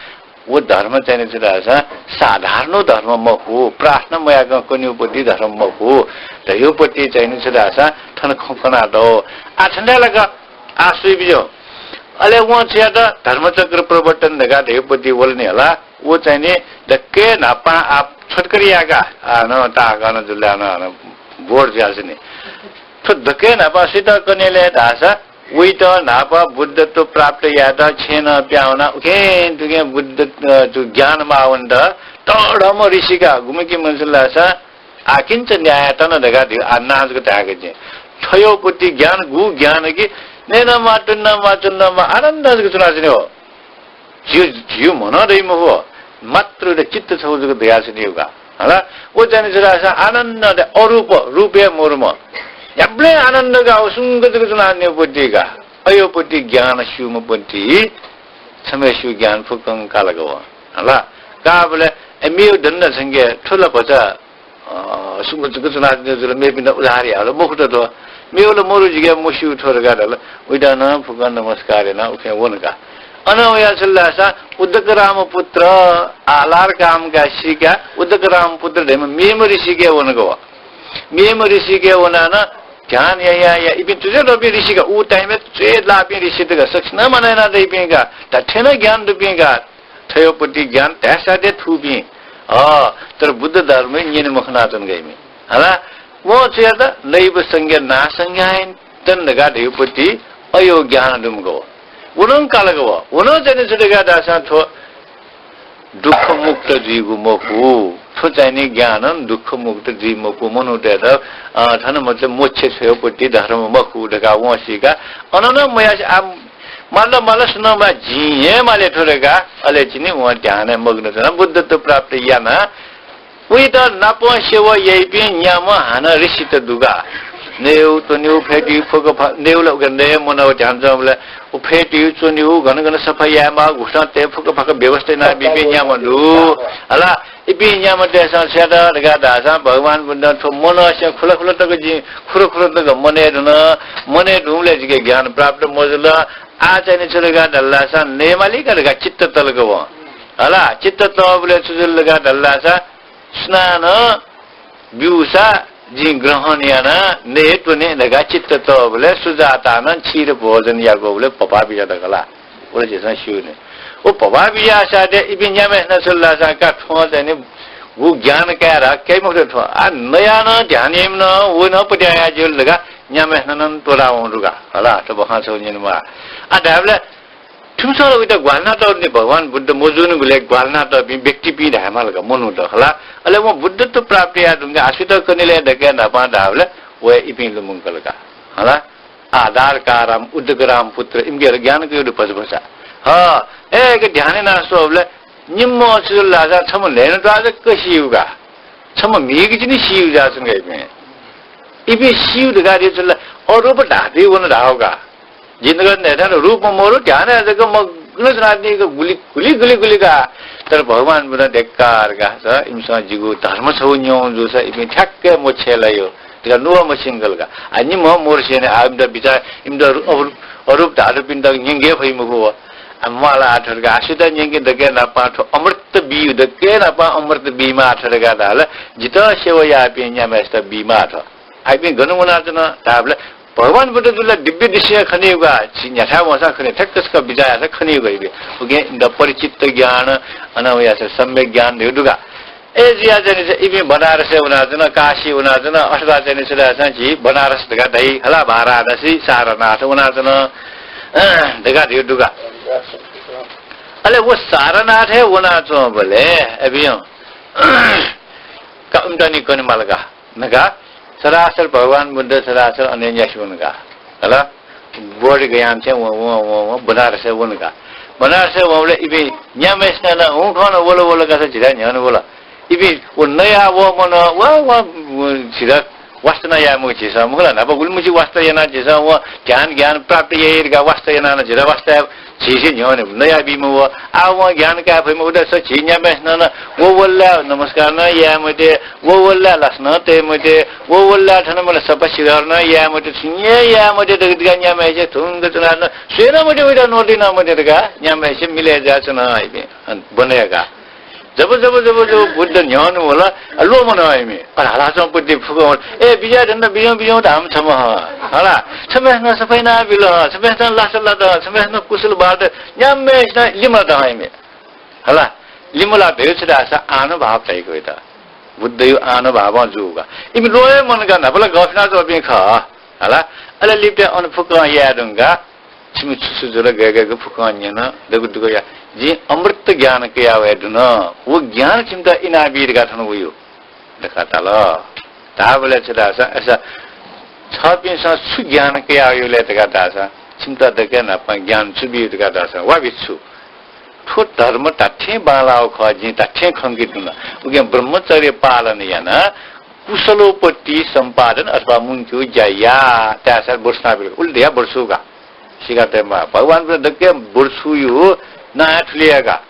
व धर्म चाहिँ नि छु धाःसा साधारण धर्म मखु, प्रार्थना मयाय्कं कनेगुपति धर्म मखु धइगुपति चाहिँ नि छु धाःसा थन खँ कनातः। आः थन धाये ला का, आः स्वये बिज्याहुँ। अले वं छु यात, धर्मचक्र प्रवर्तन धकाः धइगुपति वल नि हला। व चाहिँ नि दक्व न्हापां आः छोटकरी यायेकाः, आः नं ताःहाकः नं जुल, आः नं बोर जुयाच्वनी। थ्व दक्व न्हापां सुइत कने ले धाःसा वइत न्हापा बुद्धत्व प्राप्त यायेत छेँनं पिहां वनाः उखें थुखें बुद्ध, अ, थ्व ज्ञान माः वनेत तःधंम्ह ऋषि का। गुम्ह कि मनुष्य धाःसा आः किंच न्यायेत नं धकाः धइगु आः नां जक धायेका जिं। थज्याःपति ज्ञान, गु ज्ञान कि नयेनं म्वाः, त्वनेनं म्वाः, च्वनेनं म्वाः, आनन्द जक च्वनाच्वनी हो। झीगु, झीगु म्हनं दइ मखु, मात्र चित्त छगू जक दयाच्वनीगु का। हला, व चाहिँ नि छु धाःसा आनन्द दया, अरूप, रूप हे मरु म। न्ह्याबलें आनन्द का, व सुंक जक च्वनाच्वनीगुपति का। अज्याःपति ज्ञान स्यूम्हपति छम्हय्सिगु ज्ञान फुक्कं काल का व। हला, काःबलय् ए मेगु धन्दा छंके थ्व ला भचा अ, सुंक जक च्वनाच्वनीगु जुल, मेपिन्त उद्धार यायेगु ला मखुत थ्व। मेगु ला मरु, जिके मस्यू थ्व धकाः धाल। उइत नं फुक्कं नमस्कार यानाः उखें वन का। अनं वयाः छु धाःसा उदकराम पुत्र आलार काम का सीकाः उदकराम पुत्र धइम्ह मेम्ह ऋषिके वन का व। मेम्ह ऋषिके वनाः नं ध्यान या, या, या, इपिं चुज्याःपिं ऋषि का, उ time-य् च्वय् लाःपिं ऋषि का, सकसिनं मानय् यानादीपिं का, धात्थें नं ज्ञान दुपिं का। थज्याःपति ज्ञान धायेसाथं थूपिं, अ, तर बुद्ध धर्म न्यने मखनाच्वन का इमि। हला, वं छु यात, नैव संज्ञा नासंज्ञायन्ति धकाः धइगुपति अज्याःगु ज्ञान दुम्ह का व। व नं काल का व। व नं चाहिँ नि छु धकाः धाःसा थ्व दुःखमुक्त जुइगु मखु। थ्व चाहिँ नि ज्ञानं दुःखमुक्त जुइ मखु। मनूतय्त, अ, थन मतलब मोक्ष छ्वयेगुपति धर्म मखु धकाः वं सीकाः अन नं मयासे आ माल, माल, सुनं माः, जिं हे माले थ्व धकाः, अले चाहिँ नि वं ध्यानय् मग्न च्वनाः बुद्धत्व प्राप्त यानाः, उइत नापं सेवा याइपिं न्याम्ह हानं ऋषित दु का। नयेगु, त्वनेगु, फ्यतुइगु, फुक्क फा-, नयेगु ला उके नये मनवा ध्यान च्वंबलय् व फ्यतुइगु, त्वनेगु, गन गन सफा यायेमाः, घुसं तये फुक्क फाक्क व्यवस्था यानाबीपिं न्याम्ह दु। हला, इपिं न्याम्हतय्सं छु यात धकाः धाःसा भगवान बुद्धं थ्व मनंसे खुला खुला तक जिं खुरा खुरा तक मनय् धुन, मनय् धुंबलय् जिके ज्ञान प्राप्त मजुल। आः चाहिँ नि छु धकाः धाल धाःसा नयेमाली का धकाः चित्त तल का वं। हला, चित्त तःबलय् छु जुल धकाः धाल धाःसा, सुनानं ब्यूसा जिं ग्रहण याना नये त्वने धकाः चित्त तःबलय् सुजातानं क्षीर भोजन याकूबलय् भपाः बिज्यात खला। व ला झीसं स्यू नि। व भपाः बिज्याःसाथं इपिं न्याम्हय्सिनं छु धाल धाःसा का थ्वं चाहिँ नि गु ज्ञान काये धकाः काइ मखुत थ्वं। आ, नयाः नं ध्यान याइम्ह नं व नं पत्याः जुल धकाः न्याम्हय्सिनं नं त्वःता वं दुगा। हला, थ्व बखं छगू न्यनेमाः। आ, धायेबलय् थुमिसं ला वइत ग्वाहालि यानातःगु नि, भगवान बुद्ध मजूनिबलय् ग्वाहालि यानातःपिं व्यक्तिपिं धायेमाल का, मनूत हला। अले वं बुद्धत्व प्राप्त याये धुंकाः आश्रित कनिलय् दकय् न्हापां धाःबलय् वया इपिं लुमंकल का। हला, आधारकाराम उदकराम पुत्र, इमिके ला ज्ञान कयादु भचा भचा। ह, ए, एक ध्यान याना स्वःबलय् निम्ह छु जुल धाःसा छम्ह ल्हय्‌न्हु त्वाः जक सीगु का। छम्ह म्हिगः चिनि सीगु जुयाच्वन का इपिं। इपिं सीगु धकाः धयाच्वन ला, अ, रूप धाःपिं वन धाःगु का। जिं धकाः न्हय्‌थाय् रूप मरु, ध्यानय् जक मग्न च्वनादीगु गुलि, गुलि, गुलि, गुलि का। तर भगवान बुद्धं धिक्कार का, स इमिसं जिगु धर्म छगू न्यं जूसा इपिं ठ्याक्क मोक्षय् लाइ धकाः नुगः मछिंकल का। आ, निम्ह मरुसेंलि आ इमित बिचाः, इमित अरू, अरू, अरूप धाःपिन्त न्यंके फइ मखु व। आ, म्वाःला आः थ्व धकाः आश्रित न्यंके दकय् न्हापां थ्व अमृत बी, दकय् न्हापां अमृत बीमाः थ्व धकाः धाल। जितः सेवा याःपिं न्याम्हय्‌सित बीमाः थ्व। आ, इपिं गन वनाच्वन धाःबलय् भगवान बुद्ध जुल ला दिव्य दृष्टिं खनीगु का, झी न्ह्याथाय् वंसां खनी, ठ्याक्क छकः बिचाः याःसां खनीगु का इपिं। उकिं इमित परिचित ज्ञान, अनं वयाः सम्यक ज्ञान धयागु दु का। अय् जुयाः चाहिँ नि इपिं बनारसय् वनाच्वन, काशी वनाच्वन, अथवा चाहिँ नि छु धाःसा झी बनारस धकाः धाइ हला, वाराणसी, सारनाथ वनाच्वन, अँ, धकाः धयागु दु का। अले व सारनाथय् वनाच्वंबलय् अभियं का उमित नि कनेमाल का। नका, सरासर भगवान बुद्ध सरासर अन न्यासि वन का। हला, बोर्ड गयां चाहिँ वं, वं, वं, वं बनारसय् वन का। बनारसय् वंबलय् इपिं न्याम्हय्‌सिनं नं हुं थ्वं नं वल, वल का, झिरा न्ह्यःने वल। इपिं व नया वःम्ह नं, व, व, व झिरा वास्ता नं याये मखु झीसं, मखु ला, न्हापा गुलिमुछि वास्ता यानाः झीसं व ध्यान ज्ञान प्राप्त याये धकाः वास्ता यानाः नं झिरा वास्ता याये, झीसे न्ह्यःने नया बीम्ह व। आः वं ज्ञान काये फइम्ह, उदास झी न्याम्हय्‌सिनं नं व वल ला नमस्कार नं याये मते, व वल ला लासा नं तये मते, व वल ला थन मला सफा सिधार नं याये मते, छुं हे याये मते धकाः न्याम्हय्‌सिनं थुंक च्वनाः नं स्वये नं मते, वइत नोति नं मते धकाः न्याम्हय्‌सित मिलय् जुयाच्वन इपिं। अन बनय् का। जब, जब, जब, जब बुद्ध न्ह्यःने वल, अ, ल्वःमन इमि। अन हालाच्वंपति फुक्कं वल। ए, बिज्यात धन्दा बिज्याहुँ, बिज्याहुँ धाःम्ह छम्ह हं। हला, छम्हय्‌सिनं सफा यानाबिल हं, छम्हय्‌सिनं लासा लात हं, छम्हय्‌सिनं कुशल बात, न्याम्हय्‌सिनं लिमलात हं इमि। हला, लिमलात धयागु छु धाःसा आनुभाव ताइक वइत। बुद्धया आनुभावं जूगु का। इमि ल्वः हे मन का, न्हापा ला गफिना च्वंपिं खः। हला, अले लिपतय् अन फुक्कं याये धुंकाः छिमि छु छु जुल, गय् गय् फुक्कं न्यन, दक्व दुःख या, जिं अमृत ज्ञान कयावये धुन, व ज्ञान छिमित इनाबी धकाः थन वयागु धकाः धाल। धाःबलय् छु धाःसा, अय्‌सा छपिन्सं छु ज्ञान कयावयागु ले धकाः धाःसा, छिमित दकय् न्हापां ज्ञान छु बी धकाः धाःसा, वा भिक्षु, थ्व धर्म धात्थें बांलाःगु खः, जिं धात्थें खंके धुन। उकिं ब्रह्मचर्य पालन यानाः कुशलोपति सम्पादन अथवा मुंकेगु ज्या या, धाःसा ब्वति छुनाबिल का। उलि धयाः ब्वति छु का। सिका तयेमाः। भगवान बुद्ध दकय् ब्वति छुया नां हे थुलि याः का।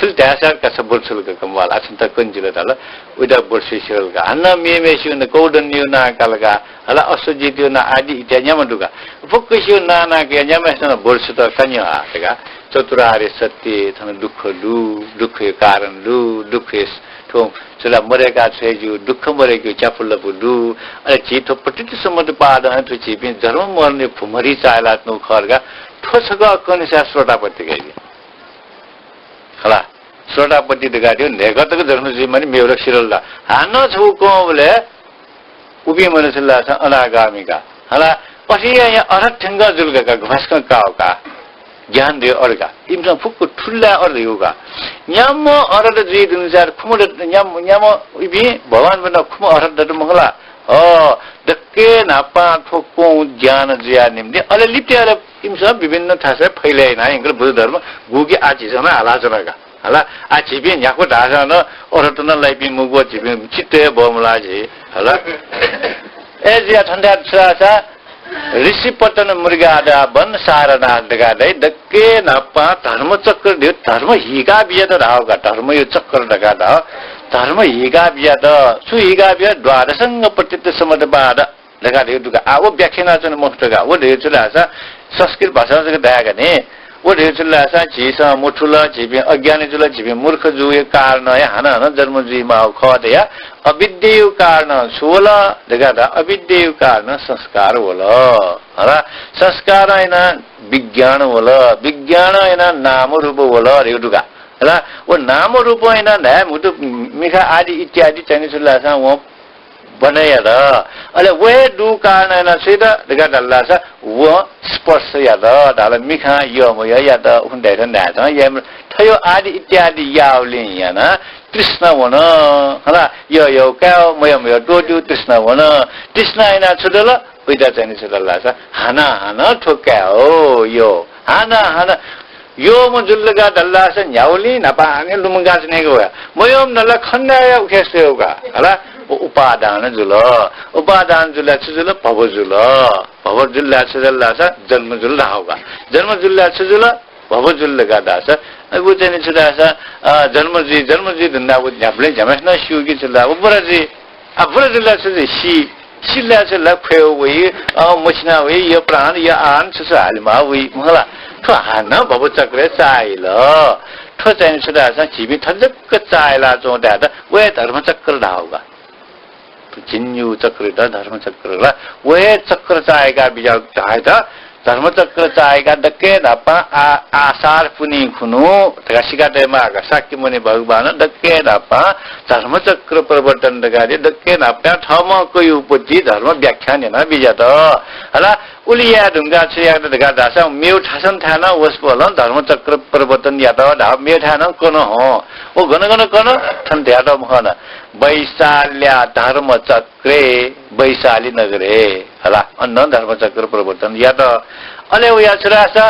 थुलि धाःसा का छ ब्वति छुल का कमवाल, आः छिमित कने जिल धाल, उइत ब्वति छुइ सिकल का। हानं मेमेसिगु नां, कौण्डिन्यया नां काल का, हला अश्वजितया नां आदि इत्यादि न्याम्ह दु का। फुक्कसिगु नां नां कयाः न्याम्हय्‌सिनं ब्वति छुत का न्यँ आः धकाः। चतुरार्य सत्य, थन दुःख दु, दुःखया कारण दु, दुःखया थ्व छु ला मदय्‌का छ्वये ज्यू, दुःख मदय्‌केगु च्यापुलपु दु। अले झी थ्व पतितसमुद्घात पादं हे थ्व झीपिं जन्म मरणया भुमरी चाःहिलाच्वनागु खः धकाः थ्व छकः कनेसा श्रोतापत्ति कयाबी। हला, श्रोतापत्ति धकाः धयागु न्हय्‌कः तक जन्म जुइ मानि, मेगु ला सिधल ला। हानं छगू कंबलय् उपिं मनूत ला अनागामी का। हला, अथे यायां अरहत थ्यंक जुल का, घ्वास्कं काः का। ज्ञान धयागु अरहत का। इमिसं फुक्क थुलि ला अरहत धयागु का। न्याम्ह अरहत जुइ धुंसा खुम्ह दत, न्याम्ह, न्याम्ह इपिं भगवान बुद्ध खुम्ह अरहत दत मखु ला। अ, दकय् न्हापां थ्व कं ज्ञान जुया निम्ति अले लिपतय् अले इमिसं विभिन्न थासय् फैले यानाः यंकल बुद्ध धर्म गुकी आः झीसं नं हालाच्वना का। हला, आः झीपिं न्ह्याक्व धाःसां नं अरहत नं लाइपिं मखु, झीपिं चित्त हे बमलाः झी। हला। अय् जुयाः थन धाये छु धाःसा, ऋषि पतन मृगादा वन सारनाथ धकाः धाइ, दकय् न्हापां धर्मचक्र धयागु, धर्म हीका बिज्यात धाःगु का, धर्मया चक्र धकाः धाःगु, धर्म हीका बिज्यात, छु हीका बिज्यात, द्वादशाङ्ग पतितसमुद्घात धकाः धयागु दु का। आः व व्याख्या यानाच्वने मखुत का, व धयागु छु धाःसा संस्कृत भाषां जक धाये का नि, व धइगु छु धाःसा झीसं मथुल, झीपिं अज्ञानी जुल, झीपिं मूर्ख जुइगु कारणं हे हानं हानं जन्म जुइमाःगु खः धया। अविद्याया कारणं छु वल धकाः धाःसा अविद्याया कारणं संस्कार वल। हला, संस्कारं यानाः विज्ञान वल, विज्ञानं यानाः नामरूप वल धइगु दु का। हला, व नामरूपं यानाः न्हाय् म्हुतु मिखा आदि इत्यादि चाहिँ छु धाःसा वं बने यात। अले व हे दुगु कारणं यानाः छु यात धकाः धाःसा वं स्पर्श यात धाल, मिखां यःमयः यात, उखुन्हु धायेथें धायेथें याये मते। थय् आदि इत्यादि याःगुलिं यानाः तृष्णा वन। हला, यः यः काय्, मयः मयः त्वःतेगु तृष्णा वन। तृष्णा यानाः छु दल? वइत चाहिँ छु दल धाःसा हानं हानं थ्व काय् हो, यः। हानं हानं यःम्ह जुल धकाः धाःसा न्ह्यागुलिं न्हापांनिसें लुमंकाः च्वनेगु वया। मयःम्ह धाःसा खनेदया उखे स्वयेगु का। हला, व उपादान जुल। उपादान जुल धाःसा छु जुल? भव जुल। भव जुल धाःसा छु जुल धाःसा जन्म जुल धाःगु का। जन्म जुल धाःसा छु जुल? भव जुल धकाः धाःसा, अ, व चाहिँ छु धाःसा, अ, जन्म जुइ, जन्म जुइ धुन धाःसा व न्ह्याबलें झ्याम्हेसिनं स्यू कि छु धाःसा व बुरा जुइ। आ, बुरा जुल धाःसा छु जुइ? सी। सिल धाःसा छु धाःसा ख्वये वइ, अ, मछिना वइ, यः प्राण, यः आन, छु छु हालेमाः वइ, मखु ला? थ्व हानं भवचक्रय् चाःहिल। थ्व चाहिँ छु धाःसा झीपिं थज्याःगु चाःहिलाच्वंगु धाःसा व हे धर्मचक्र धाःगु का। झिंन्यागू चक्रयात धर्मचक्र ला। व हे चक्र चाःहिका बिज्याःगु धाःसा धर्मचक्र चाःहिका दक्व न्हापां आ-, आषाढ पुन्हि खुन्हु धकाः सिका तयेमाः का। शाक्यमुनि भगवानं दक्व न्हापां धर्मचक्र प्रवर्तन धकाः धयाः दक्व न्हापां थःम्हं कयागु उत्पत्ति धर्म व्याख्यान यानाः बिज्यात। हला, उलि याये धुंकाः छु यात धकाः धाःसा मेगु थासं थाय् नं वसपोलं धर्मचक्र प्रवर्तन यात धाः, मेगु थाय् नं कन हं। व गन गन कन थन धयातःगु मखु नं। वैशाल्या धर्मचक्रे, वैशाली नगरे, हला, अन नं धर्मचक्र प्रवर्तन यात। अले वया छु धाःसा,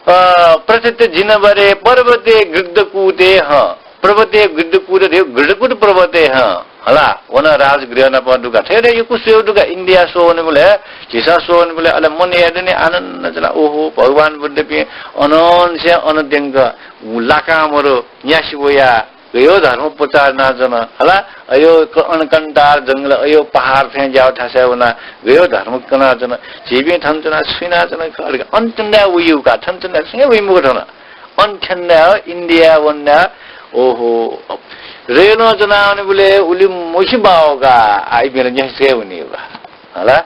अ, प्रथित जिनवरे पर्वते गृद्धकूटे हं। पर्वते गृद्धकूट धइगु गृद्धकूट पर्वतय् हं। हला, व नं राजगृह नाप दुगु का। थथे यक्व स्वयेगु दु का, इन्डिया स्वः वनेबलय्, झीसं स्वः वनेबलय्, अले मनय् याये दनि आनन्द च्वना, ओहो, भगवान बुद्धपिं अनंनिसें अन द्यंक लाकां मरु न्यासि वयाः गयो धर्म प्रचार यानाच्वन। हला, अयो क-, अन कन्टार जंगल, अयो पहाड थें ज्याःगु थासय् वनाः गयो धर्म कनाच्वन। झीपिं थन च्वनाः छु यानाच्वना खः धकाः अन च्वनाः वइगु का, थन च्वनाः छुं हे वइ मखु थन। अन थ्यंगु धाःसा इन्डिया वंगु धाःसा, ओहो, रेलं च्वनाः वनेबलय् उलि मछि बाः का, आः इपिं ला न्यासि हे वनीगु का। हला,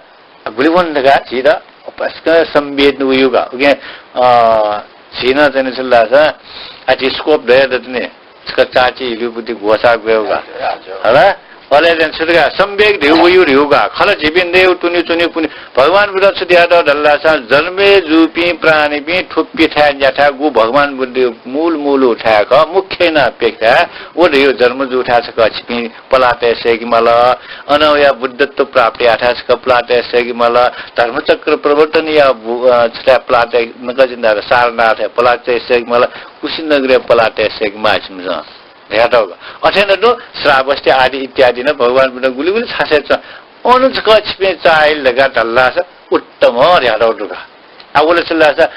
गुलि वन धकाः झीत अपस्क संवेद वइगु का। उकिं, अ, झी नं चाहिँ छु धाःसा, आ, झी scope दया दत नि, छकः चाःचि हिलिउपति घोषा ग्वयेगु का। हजुर, हजुर। हला? अले चाहिँ छु धकाः संवेग धइगु वइगु धइगु का। खला झीपिं नयेगु तुनि च्वनी पुनि। भगवान बुद्धं छु धयातःगु धाःसा, जन्म जूपिं प्राणीपिं थ्व प्यथाय् न्याथाय् गु भगवान बुद्धया मूल मूल थाय् खः, मुख्य यानाः प्यथाय्, व धइगु जन्म जूथाय् छकः छिपिं पलाः तये सय्‌के माल। अन वयाः बुद्धत्व प्राप्त याःथाय् छकः पलाः तये सय्‌के माल। धर्मचक्र प्रवर्तन याःगु, अ, छथाय् पलाः तये, नकतिनि धाःसा सारनाथय् पलाः तये सय्‌के माल। कुशीनगरय् पलाः तये सय्‌के माः छिमिसं धयातःगु। अथे नं दु, श्रावस्ती आदि इत्यादि नं भगवान बुद्ध गुलि गुलि थासय् च्वं। अन छकः छिपिं चाःहिल धकाः धाल धाःसा उत्तम धयातःगु दु का। आ, वल छु धाःसा,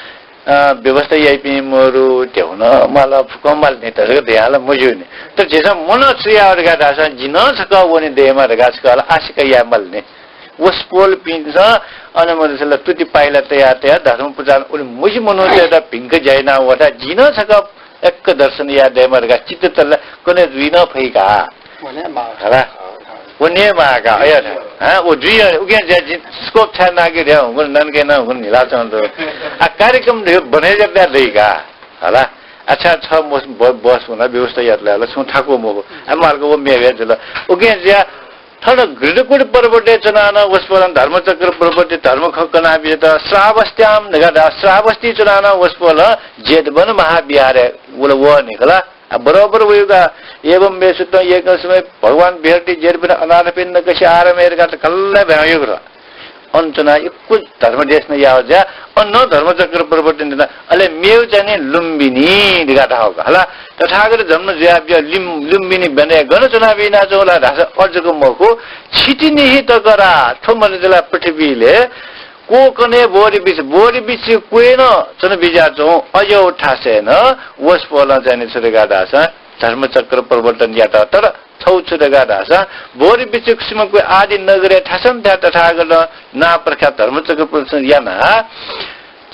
अ, व्यवस्था याइपिं मरु, ध्यबा नं माल, फुक्कं माल नि, तर धयाः ला मज्यू नि। तर झीसं मनं छु याये धकाः धाःसा, जि नं छकः वने दयेमा धकाः छकः ला आशिका याये माल नि। वसपोलपिन्सं अन मरुसे ला तुति पाइला तयाः तयाः धर्म प्रचार उलि मछि मनूतय्‌त भिंक ज्या यानाः वःथाय् जि नं छकः यक्व दर्शन याये दयेमा धकाः चित्त तल ला कन्हय् जुइ नं फइ का। वने माः। हला। वने माः का, अय्। हाँ, व जुइ, उकिं ज्या जि scope छाय् नागे रे, हुंगु ननके नं हुंगु न्हिला च्वं दु। आ, कार्यक्रम रे बने जक दइ का। हला। अच्छा, छ मस-, ब-, बस हुना व्यवस्था यात ला, छुं थाकु मखु। आ, मालक व मेवे जुल। उकिं ज्या थन गृद्धकूट पर्वतय् च्वनाः नं वसपोलं धर्मचक्र प्रवर्तन धर्म खँ कनाबिज्यात। श्रावस्त्यां धकाः धाः, श्रावस्ती च्वनाः नं वसपोलं जेतवन महाविहारय् वल वःनि खला। आ, बरोबर वइगु का। एवं मे सुत्वं एकं समयं भगवान विहरति जेतवने अनाथपिण्डकस्य आरामे धकाः त कल्ला भ्यां वइगु र। अन च्वनाः यक्व धर्म देशना याः ज्या, अन नं धर्मचक्र प्रवर्तन यात। अले मेगु चाहिँ नि लुम्बिनी धकाः धाःगु का। हला, तथागत जन्म जुयाः बिज्याःगु लिम-, लुम्बिनी ब्यन्हय् गन च्वनाबिज्यानाच्वंगु ला धाःसा अजक मखु, छितिनिहितकरा, थ्व मरुसे ला पृथ्वीलय् क्वकने बोधिवृक्ष, बोधिवृक्ष क्वय् नं च्वनाबिज्यानाच्वंगु अज्याःगु थासय् नं वसपोलं चाहिँ नि छु धकाः धाःसा धर्मचक्र प्रवर्तन यात। तर छगू छु धकाः धाःसा, बोधिवृक्ष कुसुम क्वय् आदि नगरय् थासं थाय् तथागतं नां प्रख्यात धर्मचक्र प्रवर्तन यानाः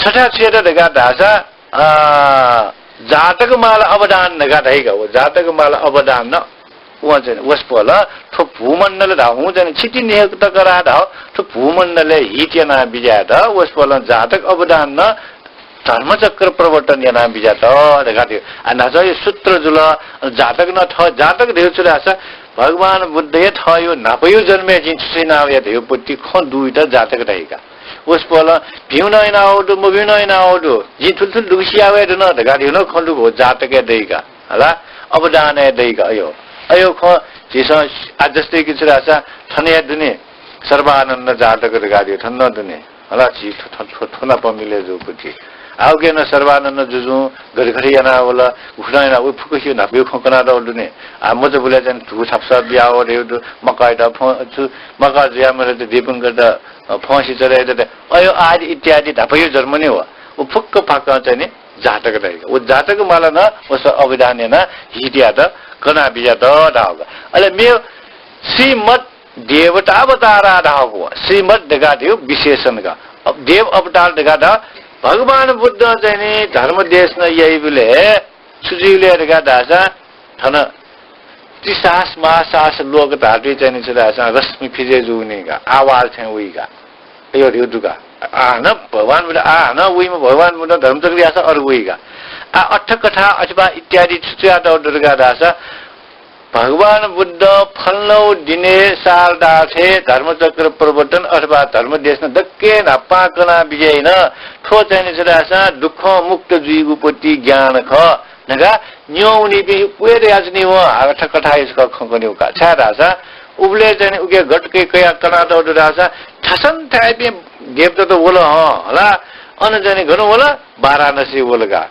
छथाय् छु यात धकाः धाःसा, अ, जातक माला अवदान धकाः धाइका, व जातक माला अवदान न, वं चाहिँ वसपोलं थ्व भूमण्डल धाःगु चाहिँ छिति निहक तक रा धाः, थ्व भूमण्डलय् हित याना बिज्यायेत वसपोलं जातक अवदान न धर्मचक्र प्रवर्तन याना बिज्यात धकाः धयो। आ, न्हाचः यो सूत्र जुल, जातक न थः जातक धयो छु धाःसा भगवान बुद्धया थःयो न्हापायो जन्मय् जिं छु छु याना वया धयो पति खँ दुइत जातक धाइका। वसपोलं भिं नं याना वःगु दु, मभिं नं याना वःगु दु। जिं थुलि थुलि दुगु सिया वये धुन धकाः धयो नं खँ दुगु हो जातकय् दइका। हला, अवदानय् दइका अयो। अयो खँ झीसं आ जस्तै कि छु धाःसा थन हे दुने सर्वानन्द जातक धकाः धयो थन नं दुने। हला, झी थ्व, थ्व, थ्व, थ्व नाप मिले जूगु थी। आ उके नं सर्वानन्द जुजुं घरि घरि याना वल, उखुदँ याना व फुक्कसियो न्हापायो खँ कनातःगु दुने। आ मचाबुले चाहिँ धू छापसा बिया वःगु दु, मकाइत फं, छु, मका जुया मरे त दीपंकर त, अ, फंसि चले त, अयो आदि इत्यादि न्हापायो जन्म नि व। व फुक्क फाकं चाहिँ नि जातक धाइका। व जातक माला नं वसपोलं अवदान याना हित यात कना बिज्यात धाःगु। अले मेव श्रीमद् देवतावतारा धाःगु, श्रीमद् धकाः धयो विशेषण का। अब देव अवतार धकाः धाः, भगवान बुद्धं चाहिँ नि धर्म देशना याइबलय् छु जुइबलय् धकाः धाःसा थन त्रिसास महासास लोक धातुइ चाहिँ नि छु धाःसा रश्मि फिजे जूगुनिं का, आवाज थें वइका। अयो धयो दुका। आ हानं भगवान बुद्ध, आ हानं वइम्ह भगवान बुद्ध धर्मचक्र याःसा अरु वइका। आ अट्ठकथा अथवा इत्यादि छु छु यात दुर्गा धाःसा भगवान बुद्ध फल्नौ दिने सार्धाथे धर्मचक्र प्रवर्तन अथवा धर्म देशना दक्के न्हापां कना बिज्याइन। थ्व चाहिँ नि छु धाःसा दुःखं मुक्त जुइगु पति ज्ञान खः धकाः न्यंवनीपिं क्वय् दयाच्वनी वं। अट्ठकथाया छकः खँ कन्यु का। छाय् धाःसा उबलय् चाहिँ नि उके गटके कयाः कनातःगु दु धाःसा थासं थाय्‌पिं देवदत्त वल हं हला। अन चाहिँ नि गन वल? वाराणसी वल का।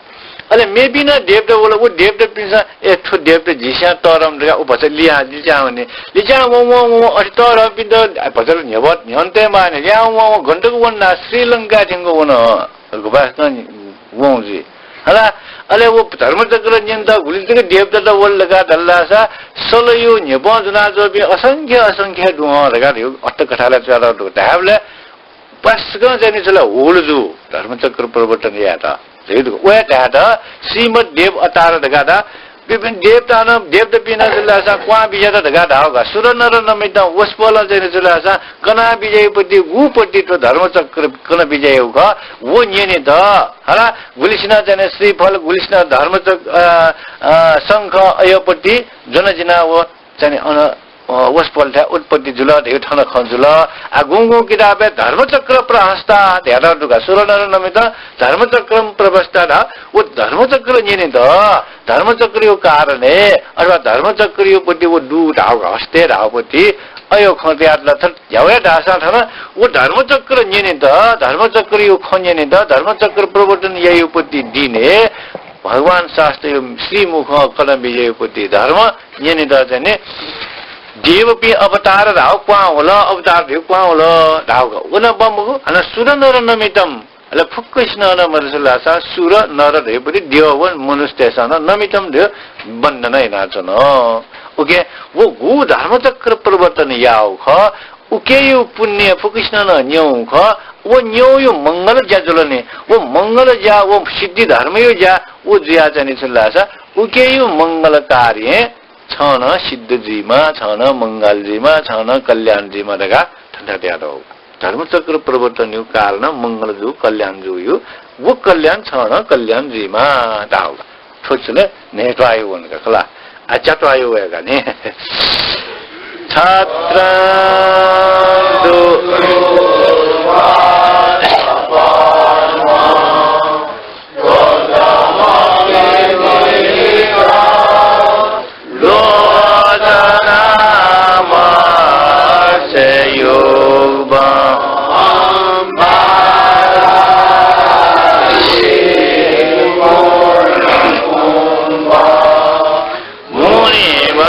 अले मेपिं नं देवदत्त वल, व देवदत्तपिन्सं, ए, थ्व देवदत्त झीसं तःधं धकाः उ भचा लिहां लिचां वनी। लिचां वं, वं, वं, अथे तःधंपिन्त भचा न्ह्यब्वः न्ह्यःने माःनि। लिहां वं, वं, गन तक वन ला, श्रीलंका थ्यंक वन। गुबास्कं वं जुइ। हला, अले व धर्मचक्र न्यनेत गुलि तक देवदत्त वल धकाः धाल धाःसा सलय् न्ह्यब्वं ज्वनाच्वंपिं असंख्य असंख्य दु हं धकाः धयो अट्ठकथाय् च्वयातःगु दु। धायेबलय् पास्कं चाहिँ नि छु ला हुल जू धर्मचक्र प्रवर्तन यायेत। धयो दु। वया धायेत श्रीमद् देव अवतार धकाः धाः। विभिन्न देवता नं, देवदत्तपिं नं छु ला धाःसा क्वहां बिज्यात धकाः धाःगु का। सुर नर नमितं वसपोलं चाहिँ नि छु ला धाःसा कना बिज्याइगु पति गु पति थ्व धर्मचक्र कना बिज्याइगु खः। व न्यनेत हला, गुलिसिनं चाहिँ नि श्रीफल, गुलिसिनं धर्मचक्र, अ, अ, शंख अयो पति ज्वनाजिना व चाहिँ नि अन, अ, वसपोलथाय् उत्पत्ति जुल धयो थन खँ जुल। आ, गुं गुं किताबय् धर्मचक्र प्रहस्ता धयातःगु दु का। सुर नर नमितं धर्मचक्रं प्रहस्ता धाः, व धर्मचक्र न्यनेत, धर्मचक्रयो कारणय् अथवा धर्मचक्रयो पति व दु धाःगु का, हस्ते धाःगु पति अयो खँ तयातल। थन न्ह्यावया धाःसा थन व धर्मचक्र न्यनेत, धर्मचक्रयो खँ न्यनेत, धर्मचक्र प्रवर्तन याइगु पति दिने भगवान शास्त्रयो श्रीमुखं कना बिज्याइगु पति धर्म न्यनेत चाहिँ नि देवपिं अवतार धाःगु क्वहां वल, अवतार धयो क्वहां वल धाःगु का। व नं बमगु, हानं सुर नर नमितं, अले फुक्कसिनं नं मरु छु ला धाःसा सुर नर धयो पति देव व मनुष्यतय्सं नं नमितं धयो वन्दना यानाच्वन। उके व गु धर्मचक्र प्रवर्तन याःगु खः, उकेयो पुण्य फुक्कसिनं नं न्यंगु खः। व न्यंगुयो मंगल ज्या जुल नि। व मंगल ज्या, व सिद्धि धर्मयो ज्या, व जुया चाहिँ नि छु ला धाःसा उकेयो मंगल कार्यं छं नं सिद्ध जुइमा, छं नं मंगल जुइमा, छं नं कल्याण जुइमा धकाः थन तयातःगु। धर्मचक्र प्रवर्तनयो कारणं मंगल जू, कल्याण जूयो, व कल्याण छं नं कल्याण जुइमा धाःगु का। थ्व छु ला न्हय्त्वाःयो वन का खला। आ, च्यात्वाःयो वय् का नि। छत्रं दु लोचनामस्य युग्मं मुनिवरवचनं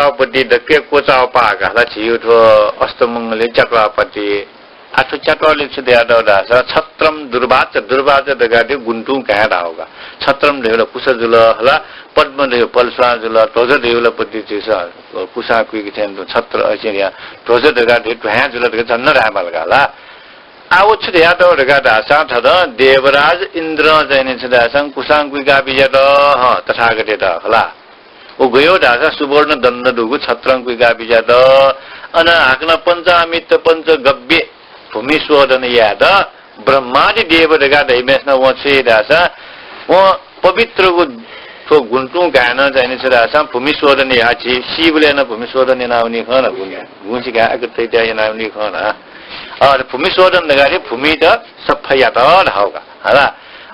पति दक्के क्वचाः पाः का हला झीयु थ्व अष्टमंगलय् च्यात्वाः पति। आ थ्व च्यात्वाःलय् छु धयातःगु धाःसा छत्रं दुर्वाच, दुर्वाच धकाः धइगु गुन्टुं काय् धाःगु का। छत्रं धइगु ला कुसा जुल हला, पद्म धइगु पलस्वां जुल, ध्वज धइगु ला पति झीसं कुसां कुइके थें तुं छत्र अइसें या ध्वज धकाः धइगु ध्वाँय् जुल धकाः झन धायेमाल का हला। आ व छु धयातःगु धकाः धाःसा थन देवराज इन्द्रं चाहिँ नि छु धाःसा कुसां कुइका बिज्यात, हँ, तथागतयात हला। व गयो धाःसा सुवर्ण दण्ड दुगु छत्रं कुइका बिज्यात। अन हाकनं पञ्चामृत पञ्चगव्य भूमि शोधन यायेत ब्रह्मादि देव धकाः धइम्हेसिनं वं छु याइ धाःसा वं पवित्रगु थ्व गुन्टुं काय् नं चाहिँ नि छु धाःसा भूमि शोधन याः। झी सीबलय् नं भूमि शोधन यानावनी खन, गुं-, गुंसि काय् अकतय्‌त्या यानावनी खन। अ, भूमि शोधन धकाः धइगु भूमित सफा यात धाःगु का हला।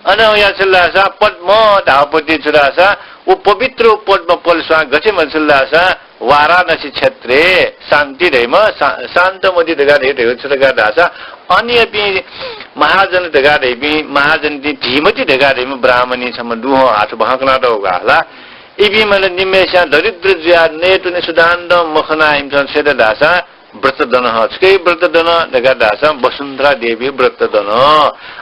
अन वया छु धाःसा पद्म धाःगु पति छु धाःसा व पवित्र पद्म पलस्वां गथे म्हला छु धाःसा वाराणसी क्षेत्रय् शान्ति धइम्ह शा-, शान्तमती धकाः धइगु छु धकाः धाःसा अन्यपिं महाजन धकाः धइपिं महाजनपिं धीमती धकाः धइम्ह ब्राह्मणी छम्ह दु हं, आः थ्व बहां कनातःगु का हला। इपिं म्हला निम्हय्‌सियां दरिद्र जुयाः नयेत्वने सुदां नं मखनाः इमिसं छु यात धाःसा व्रत दन हं। छुकिया व्रत दन धकाः धाःसा वसुन्धरा देवीया व्रत दन।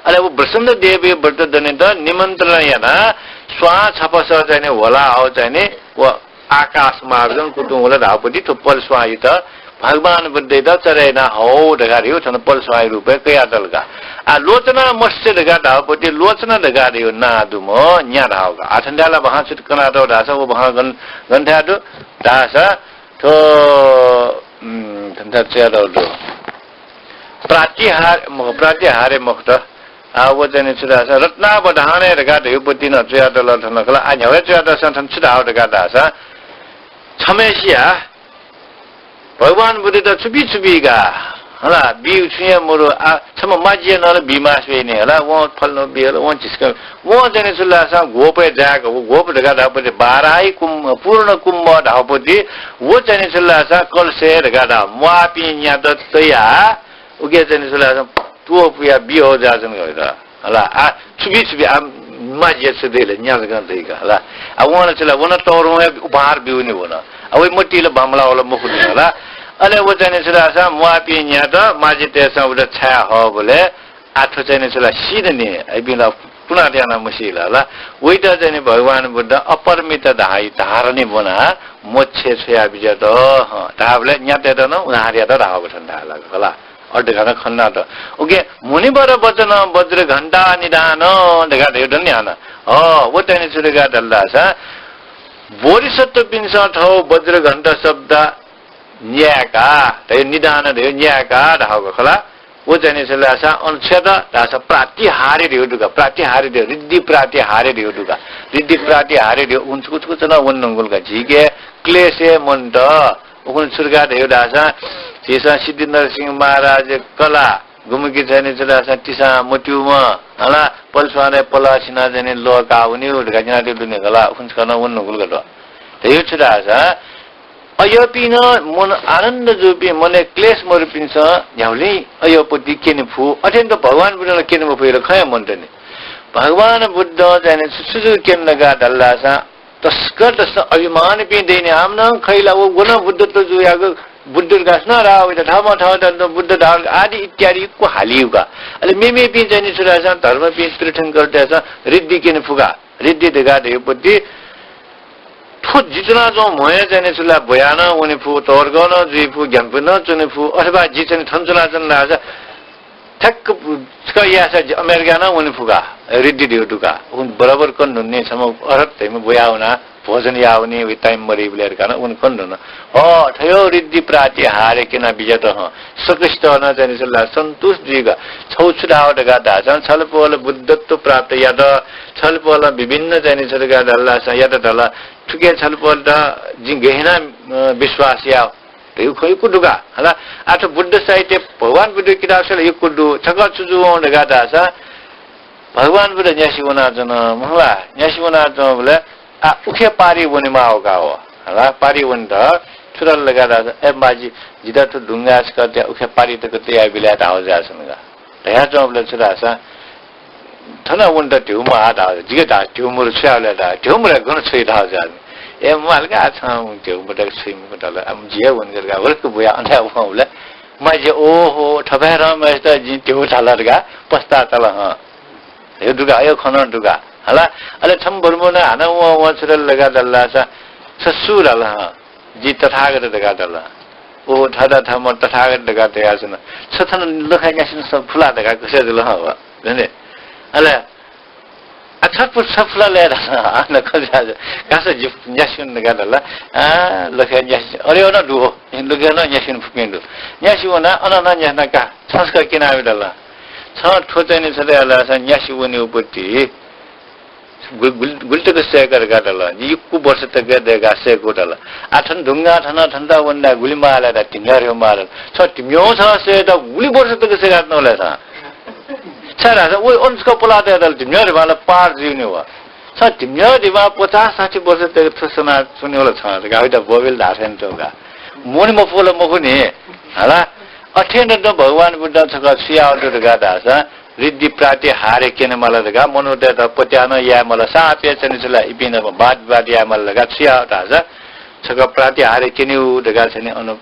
अले व वसुन्धरा देवीया व्रत दनेत निमन्त्रणा यानाः स्वां छपसः चाहिँ नि ह्वला हव चाहिँ नि व आकाश मार्गं कुतुं वल धाःगु पति थ्व पलस्वांयात भगवान बुद्धयात चढे याना हव धकाः धइगु थन पलस्वांया रूपय् कयातल का। आ लोचना मत्स्य धकाः धाःगु पति लोचना धकाः धइगु नां दुम्ह न्या धाःगु का। आः थन धाःसा बहां छु कनातःगु धाःसा व बहां गन, गन थाय् दु धाःसा थ्व, उम्, थन थाय् च्वयातःगु दु। प्रातिहार-, मखु, प्रातिहार्य मखुत। आ, व चाहिँ नि छु धाःसा रत्नावधानय् धकाः धइगु पति नं च्वयातल थन खला। आ, न्ह्यागु च्वयातःसां थन छु धाःगु धकाः धाःसा छम्हय्‌सिया भगवान बुद्धयात छु बी छु बी का हला, बी छुं हे मरु। आ, छम्ह माझिया नं ला बी मास्ति वइ नि हला, वं फलानु बी हला, वं झिस्क, वं चाहिँ नि छु धाःसा गोपय् जाय्‌क, व गोप धकाः धाःगु पति बाराही कुम्भ, पूर्ण कुम्भ धाःगु पति, व चाहिँ नि छु धाःसा कलशय् धकाः धाः, म्वाःपिं न्यात तयाः, उके चाहिँ नि छु धाःसा त्वपुयाः बी हव जुयाच्वन का। हला, आ, छु बी, छु बी, आ, माझिया छु दइ ले, न्या जकं दइ का, हला। आ, वं ला छु ला, व नं तःधंगु हे उपहार ब्यूनि व नं। आ, वइ मतिइ ला बांमलाः वल मखु नि, हला। अले व चाहिँ नि छु धाःसा म्वाःपिं न्यात, माझितय्‌सं उत छाये हःबलय्, आ, थ्व चाहिँ नि छु ला, सीदनि, अय्‌पिं ला पुनात यानाः मसील, हला। वइत चाहिँ नि भगवान बुद्धं अपरमित धाइ धारणी ब्वनाः मोक्षय् छ्वया बिज्यात, हँ, धाःबलय् न्यातय्‌त नं उद्धार यात धाःगु थन धाःगु ला, हला। अथे धकाः नं खनात। उके मुनिवर वचनं वज्रघण्टा निधानं धकाः धयागु दु नि हानं। हँ, व चाहिँ नि छु धकाः धाल धाःसा, बोधिसत्वपिन्सं थव वज्रघण्टा शब्द न्यायेका धयागु, निधान धयागु न्यायेका धाःगु खला। व चाहिँ नि छु धाःसा अन छु यात धाःसा प्रातिहार्य धयागु दु का, प्रातिहार्य धयागु, ऋद्धि प्रातिहार्य धयागु दु का। ऋद्धि प्रातिहार्य धयागु उखुन्हु छकूचा नं वने धुंकल का। झीके क्लेशय् मन्त, उखुन्हु छु धकाः धयागु धाःसा, झीसं सिद्धिनरसिंह महाराजया कला गुम्हकी चाहिँ नि छु धाःसा तिसां मत्यूम्ह, हला, पलस्वांया पलः सिनाः चाहिँ नि लः काः वनीगु धकाः न्यनातःगु दु नि खला, उखुन्हु छकः नं वने धुंकल का। धयागु छु धाःसा, अज्याःपिं नं मन आनन्द जूपिं, मनय् क्लेश मदुपिन्सं न्ह्याबलें अज्याःपति क्यने फु। अथें तुं भगवान बुद्धं नं क्यने मफइ ला, खँ हे मन्त नि। भगवान बुद्धं चाहिँ नि छु छु जक क्यन धकाः धाल धाःसा, तसकं तसकं अभिमानपिं दइ नि। आम नं खइ ला, व व नं बुद्धत्व जूयागु, बुद्ध धकाः सुनां धाः वइत, थःम्हं थःत बुद्ध धाः आदि इत्यादि यक्व हालीगु का। अले मेमेपिं चाहिँ नि छु धाःसा धर्मपिं तीर्थंकरतय्‌सं ऋद्धि क्यने फु का। ऋद्धि धकाः धयागु पति थ्व जि च्वनाच्वंम्ह हे चाहिँ नि छु ला ब्वयाः नं वने फु, तःधंगु नं जुइ फु, ग्यानापुसे नं च्वने फु, अथवा जि चाहिँ नि थन च्वनाच्वन धाःसा ठ्याक्क छकः याःसा जि अमेरिका नं वने फु का, ऋद्धि धयागु दु का। उखुन्हु बराबर कने धुन नि, छम्ह अरहत धइम्ह ब्वयाः वनाः भोजन याः वनी, वइ time मदइबलय् धकाः नं उखुन्हु कने धुन। हँ, थ्व ऋद्धि प्रातिहार्य क्यना बिज्यात हँ। सकसितं नं चाहिँ नि छु ला सन्तुष्ट जुइक, छगू छु धाःगु धकाः धाःसा, छलपोलं बुद्धत्व प्राप्त यात, छलपोलं विभिन्न चाहिँ नि छु धकाः धाःसा यात धाल, थुके छलपोलयात जिं गय् यानाः, अ, विश्वास याये धइगु खँ यक्व दु का, हला। आः थ्व बुद्ध साहित्य भगवान बुद्धया किताब स्वयाः यक्व दु। छकः छु जूवं धकाः धाःसा, भगवान बुद्ध न्यासि वनाच्वन, हला, न्यासि वनाच्वंबलय् आ, उखे पारि वनेमाःगु का व, हला, पारि वनेत छु धाल धकाः धाःसा, ए, माझी, जितः थ्व दुंगय् छकः तयाः उखे पारि तक तयाबिल धाःगु जुयाच्वन का। धयाच्वंबलय् छु धाःसा, थन वनेत ध्यबा मगाः धाःगु, जिके धाः ध्यबा मरु, छु याये धाः, ध्यबा मरु, गन छ्वइ धाःगु जुयाच्वन। ए, म्वाल का, आ छं ध्यबा मदय्क छुइ मखु धाल। आ, जि हे वनेगु धकाः वलक बुया अन हे वंबलय् माइजि, ओहो, थपाय् रं मय्‌सित जिं ध्यबा धाल धकाः पस्ताः चाल हं। हे दुगा, अय् खँ नं दुगा। हला, अले छम्ह बरमुना हानं वं, वं छु धाल धकाः धाल धाःसा, छ सु धाल हं। जि तथागत धकाः धाल। ओ, थःत थःम्हं तथागत धकाः धयाच्वन। छ थन लखय् न्यासि वनेगु फु ला धकाः कसे जुल हं व। अले, आ, छ फु-, छ फु ला लय् धाल। आ, न खँ धाःसा, का स जि न्यासि वने धकाः धाल। आ, लखय् न्यासि, अरे, अन दु हो। लखय् नं न्यासि वने फुपिं दु। न्यासि वना, अन नं न्यासि वना का। छं छकः क्यनाबी धाल। छं थ्व चाहिँ नि छ धयाः धाःसा न्यासि वनेगु पति गु-, गुलि, गुलि तक सय्‌का धकाः धाल। जि यक्व वर्ष तक दय्‌काः सय्‌कू धाल। आ, थन धुंकाः थन, थन ता वने ला गुलि माः लय् धा, धिम्यः धिबा माः लय्। छ धिम्यः छं सय्‌काः गुलि वर्ष तक सय्‌काः तनागु लय् छं। छाय् धाःसा वइ अन छकः पलाः तयाः धाल, धिम्यः धिबा ला पार जुइनि व। छ धिम्यः धिबा पचास साठी वर्ष तक थ्व सनाः च्वनेगु ला छं धकाः वइत ब्वःबलय् धाःथें च्वंका। मोने मफुगु ला मखु नि। हला, अथें नं भगवान बुद्धं छकः छु याःगु दु धकाः धाःसा, ऋद्धि प्रातिहार्य क्यनेमाल धकाः मनूतय्‌त पत्याः नं यायेमाल, साप हे च्वने छु ला, इपिं नाप वाद विवाद यायेमाल धकाः छु याः धाःसा, छकः प्रातिहार्य क्यनेगु धकाः चाहिँ नि अन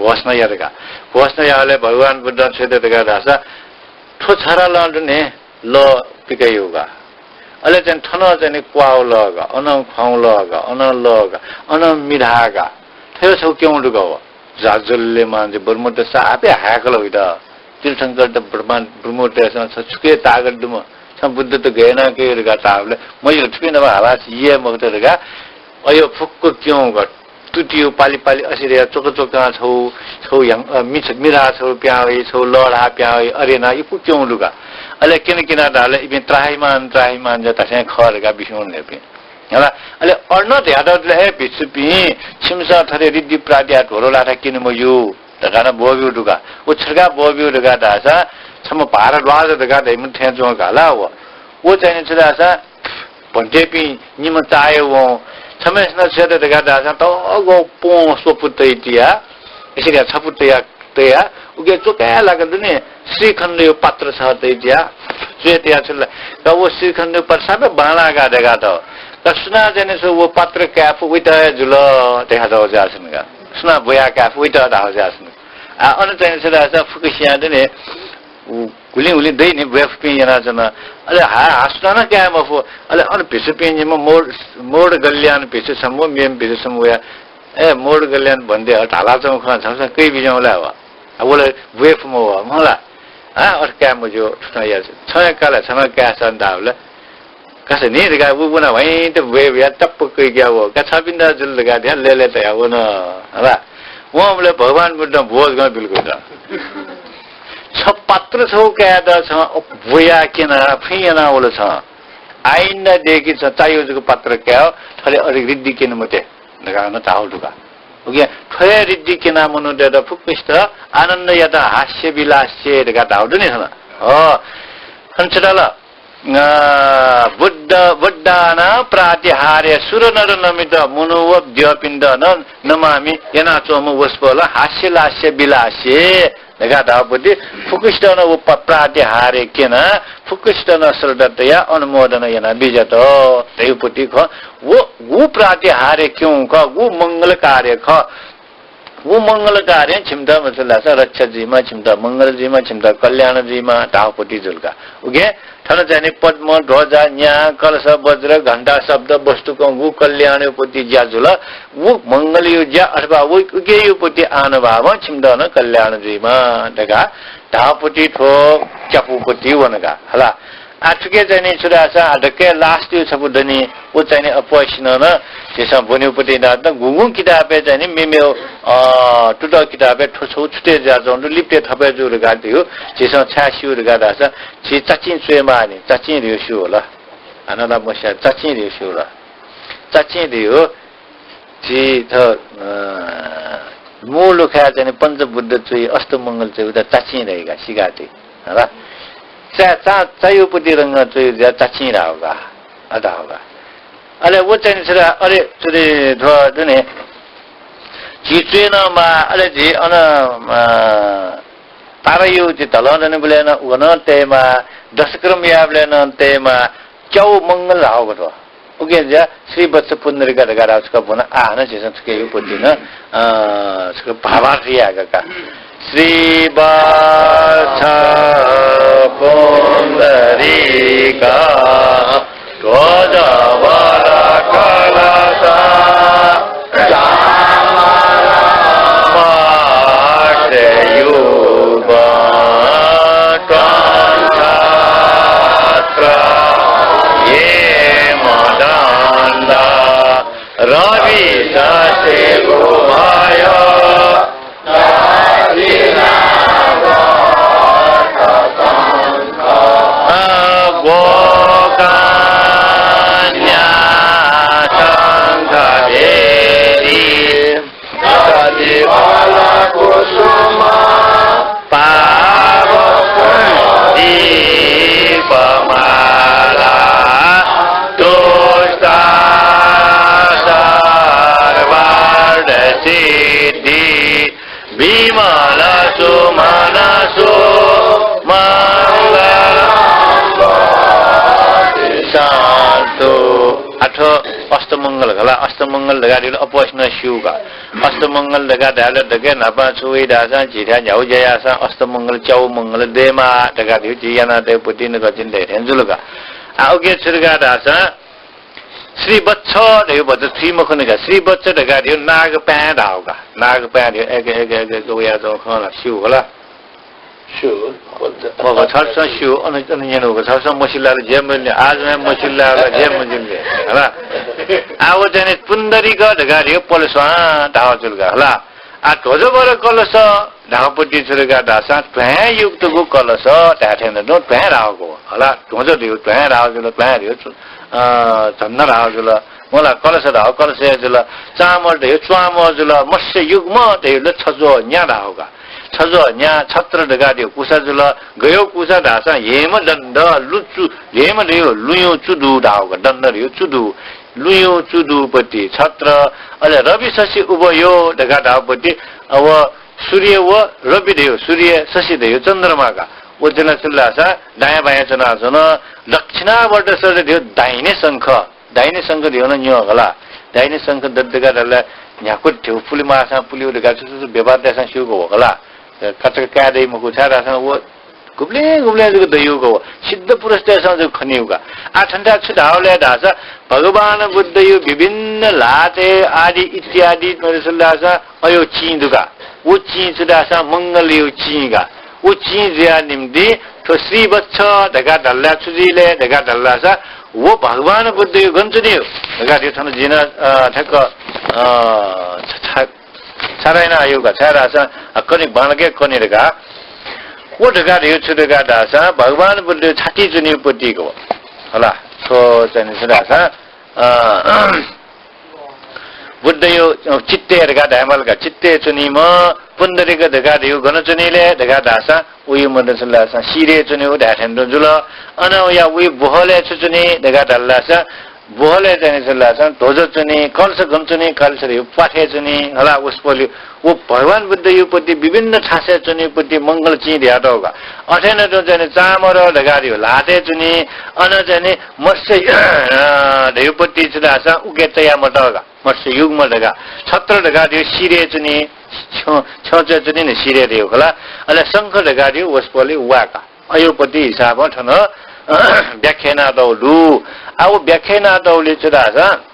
घोषणा यात का। घोषणा याःबलय् भगवान बुद्धं छु यात धकाः धाःसा, थ्व छरा लँ दु नि, लः पिकयागु का। अले चाहिँ थन चाहिँ नि क्वाःगु लः का, अनं ख्वाउँगु लः का, अनं लः का, अनं मिधा का। थथे छगू क्यंगु दु का व। जाज्वल्यमान चाहिँ ब्रह्मदेव साप हे हाय्‌कल वइत। तीर्थंकरत ब्रह्मा-, ब्रह्मदेवयासं छ छुकिया ताकत दुम्ह, छं बुद्धत्व गय् याना कयागु धकाः धाःबलय्, मजिल थुपिं नाप हालाः यी हे मखुत धकाः, अय् फुक्क क्यंगु का। तुतियागु पालि पालि असिरया च्वक च्वकं छगू, छगू ह्याङ-, अ, मिछ-, मिधा छगू पिहां वइ, छगू लः ल्हाः पिहां वइ, अथे यानाः यक्व क्यंगु दु का। अले क्यन क्यना धाःबलय् इपिं त्राहिमाम, त्राहिमाम जुयाः धासें खः धकाः बिस्युं वंगु इपिं। हला, अले अन धयातःगु दु ला, ए भिक्षुपिं, छिमिसं थथे ऋद्धि प्रातिहार्य ध्वदौ लाःथाय् क्यने मज्यू धकाः नं ब्वःब्यूगु दु का। व छु धकाः ब्वःब्यूगु धकाः धाःसा, छम्ह भारद्वाज धकाः धइम्ह थें च्वं का ला व। व चाहिँ नि छु धाःसा, भन्तेपिं निम्ह चाःह्यू वं। छम्हय्‌सिनं छु यात धकाः धाःसा, तःगः पों स्वपु तयाः, असिरया छपु तयाः, तयाः, उके च्वकाय् लाक दुने श्रीखण्डयागु पात्र छगः तयाः, च्वय् तयाः छु ला। का व श्रीखण्डयागु पात्र साप हे बांलाः का धकाः धाः। का सुनां चाहिँ नि छु व पात्र काये फु वइत हे जुल धकाः धाःगु जुयाच्वन का। सुनां ब्वयाः काये फु वइत धाःगु जुयाच्वन का। आ, अन चाहिँ नि छु धाःसा फुक्कसियां दुने उ गुलिं गुलिं दइ नि, ब्वये फुपिं यानाच्वन। अले हा, हा सुनां नं काये मफु। अले अन भिक्षुपिं निम्ह मौढ-, मौढगल्यायन भिक्षु छम्ह, मेम्ह भिक्षु छम्ह वयाः, ए, मौढगल्यायन भन्ते, अ, धालाच्वंगु खँ छन्सं कयाबिज्याहुँ ला व। आ, व ला ब्वये फुम्ह व, मला। हा, अथे काये मज्यू, थुथुं याः। छं हे का ला, छं नं कायेसां धाःबलय्, का स नि धकाः व वनाः भ्वाइँत ब्वये बियाः टप्प कइग्याः वः। का छपिन्त जुल धकाः धयाः लय्‌लय् तयाः वन। हला। वंबलय् भगवान बुद्धं ब्वजकं बिल का। छ पात्र छगू कायेत छं ब्वयाः क्यनाः फुइँ यानाः वल छं। आइन्दा देकी छं चाःह्यू जक पात्र काये, थथे अथे ऋद्धि क्यने मते धकाः नं धाःगु दु का। उकिं थ्व हे ऋद्धि क्यनाः मनूतय्‌त फुक्कसित आनन्द यात हास्य विलास्य धकाः धाःगु दु नि थन। हँ। थन छु धाल? अ, बुद्ध, बुद्धानां प्रातिहार्य सुर नर नमित मनूव द्यःपिन्त नं नमामि। यानाच्वंम्ह वसपोलं हास्य लास्य विलास्य धकाः धाःगु पति फुक्कसित नं व प-, प्रातिहार्य क्यनाः फुक्कसित नं श्रद्धा तयाः अनुमोदन यानाबिज्यात धइगु पति खः। व, व प्रातिहार्य क्यंगु खः, व मंगल कार्य खः। व मंगल कार्यं छिमित मछालासा रक्षा जुइमा, छिमित मंगल जुइमा, छिमित कल्याण जुइमा धाःगु पति जुल का। उकिं थन चाहिँ नि पद्म, ध्वजा, न्याः, कलश, वज्र, घण्टा, शब्द, वस्तुकं व कल्याणया पति ज्या जुल, व मंगलया ज्या अथवा व उकिया पति आनुभावं छिमित नं कल्याण जुइमा धकाः धाःगु पति थ्व च्यापू पति वन का। हला। आ, थुके चाहिँ नि छु धाःसा, आ, दक्व last-यु छपु दनि, व चाहिँ नि अप्वःसिनं नं झीसं ब्वनेगु पति धाःसा, गुगुं किताबय् चाहिँ नि मेमेगु, अ, तुतः किताबय् थ्व छगू छुटे जुयाच्वंगु दु, लिपतय् थपय् जू धकाः धइगु, झीसं छाय् स्यू धकाः धाःसा, झी चाचिं च्वयेमाः नि, चाचिं धइगु स्यू होला। हानं ला मस्या, चाचिं धइगु स्यू होला। चाचिं धइगु झी थ्व, अ, मू लुखाय् चाहिँ नि पञ्चबुद्ध च्वइ, अष्टमंगल च्वइ, उता चाचिं धइगु का, सिकाति। हला। चा-, चा-, चाःह्यू पति रंगं च्वइ, जा चाचिं धाःगु का, अ धाःगु का। अले व चाहिँ नि छु धाः, अले थ्व दु नि, झी च्वये नं माः, अले झी अन, अ, तारायु झी धलं दनेबलय् नं व नं तयेमाः, दशक्रम यायेबलय् नं तयेमाः, च्याउ मंगल धाःगु थ्व। उकिं जुयाः श्रीवत्स पुण्डरीक धकाः धाःगु छकः ब्वना, आः हानं झीसं थुकियागु पतिं नं, अ, छकः भावार्थ यायेगु का। श्रीवत्स पुण्डरीक ध्वजवरकलश चामरमक्षयुग्म कंठस्त्र हेमदण्ड रविशशिगुभय गोकन्या शंखभेरी शशिवलकुसुम पावक दीपमाला तुष्टा सर्वार्थ सिद्धि विमल सुमन सुमंगल सन्तु। आः थ्व अष्टमंगल खला, अष्टमंगल धकाः धाःगु ला अपवःसिनं स्यू का। अष्टमंगल धकाः धायेबलय् दकलय् न्हापां छु वइ धाःसा झीथाय् न्ह्यागु ज्या याःसां अष्टमंगल, च्यागू मंगल दयेमाः धकाः धाःगु झी यानातयागु पतिं नं गथे दइ थें जुल का। आः उकी छु धकाः धाःसा श्रीवत्स धयागु भचा थुइ मखुनि का। श्रीवत्स धकाः धाःगु नागपाय् धाःगु का। नागपाय् धाःगु एक, एक, एक, एक वयाच्वंगु खँ ला स्यू खला। स्यू। मखु, छर्सं स्यू, अन, अन न्यनागु, छर्सं मसिल ला झी मजिल नि, आः जुयाः मसिल ला झी मजिल नि, हला। आः व चाहिँ नि पुण्डरीक धकाः धाःगु पलेस्वां धाःगु जुल का, हला। आः ध्वजवरकलश धाःगु पति छु धकाः धाःसा ध्वाँय्‌युक्तगु कलश धाये थें नं ध्वाँय् धाःगु, हला। ध्वज धाःगु ध्वाँय् धाःगु जुल, ध्वाँय् धाःगु छु, अ, झन्ना धाःगु जुल, मला। कलश धाःगु कलश हे जुल, चामर धाःगु च्वामर जुल, मत्स्ययुग्म धाःगु ला छज्वः न्या धाःगु का। छज्वः न्या, छत्र धकाः धाःगु कुसा जुल, गय् कुसा धाःसा हेमदण्ड, लुँयु, हेम धाःगु लुँयु चुदु धाःगु का, दण्ड धाःगु चुदु, लुँयु चुदु पति छत्र, अले रविशशि उभयो धकाः धाःगु पति, अ, व सूर्य व रवि धाःगु, सूर्य, शशि धाःगु चन्द्रमा का। व च्वनाच्वन धाःसा दायाँ बायाँ च्वनाच्वन, दक्षिणावर्त सर धाःगु दाहिने शंख, दाहिने शंख धाःगु नं न्यं खला। दाहिने शंख दत धकाः धाःसा न्ह्याक्व ध्यबा पुले माःसां पुलेगु धकाः छु छु छु व्यवहार तयेसां स्यूगु खला। काचाक्क काये दइ मखु, छाय् धाःसा व गुबलें गुबलें जक दइगु का, व सिद्ध पुरुषतय्‌सं जक खनीगु का। आः थन थ्व छु धाःगु ले धाःसा भगवान बुद्धया विभिन्न ल्हातय् आदि इत्यादि मरुसल धाःसा अयो चिं दु का। व चिं छु धाःसा मंगलया चिं का। व चिं जुया निम्तिं थ्व श्रीवत्स धकाः धाल ला छु जुइ ले धकाः धाल धाःसा व भगवान बुद्धया गन च्वनीगु धकाः धाःगु थन जिं नं, अ, ठ्याक्क, अ, छ-, छ-, छाय् धाःसा अयो का, छाय् धाःसा, अ, कनी बांलाक कनी धकाः। व धकाः धाःगु छु धकाः धाःसा भगवान बुद्धया छाती च्वनीगु पति का व। हला, थ्व चाहिँ नि छु धाःसा, अ, बुद्धया, अ, चित्तय् धकाः धायेमाल का, चित्तय् च्वनीम्ह पुण्डरीक धकाः धाःगु गन च्वनी ले धकाः धाःसा, वया मरुसल धाःसा शिरय् च्वनीगु धाये थें तुं जुल। अन वया वया ब्वहलय् छु च्वनी धकाः धाल धाःसा, ब्वहलय् चाहिँ नि छु धाःसा ध्वज च्वनी, कलश गन च्वनी, कलश धाःगु प्वाथय् च्वनी, हला, वसपोलय् व भगवान बुद्धया पति विभिन्न थासय् च्वनीगु पति मंगल चिं धयातःगु का। अथे नं तुं चाहिँ नि चामर धकाः धाःगु ल्हातय् च्वनी, अन चाहिँ नि मत्स्य, अ, धाःगु पति छु धाःसा उकी तया मतःगु का। मत्स्ययुग्म धकाः, छत्र धकाः धाःगु शिरय् च्वनी, छ्यं, छ्यंचय् च्वनी नि शिरय् धाःगु खला। अले शंख धकाः धाःगु वसपोलय् वा का। अयो पति हिसाबं थन व्याख्या यानातःगु दु। आः व व्याख्या यानातःगुलिं छु धाःसा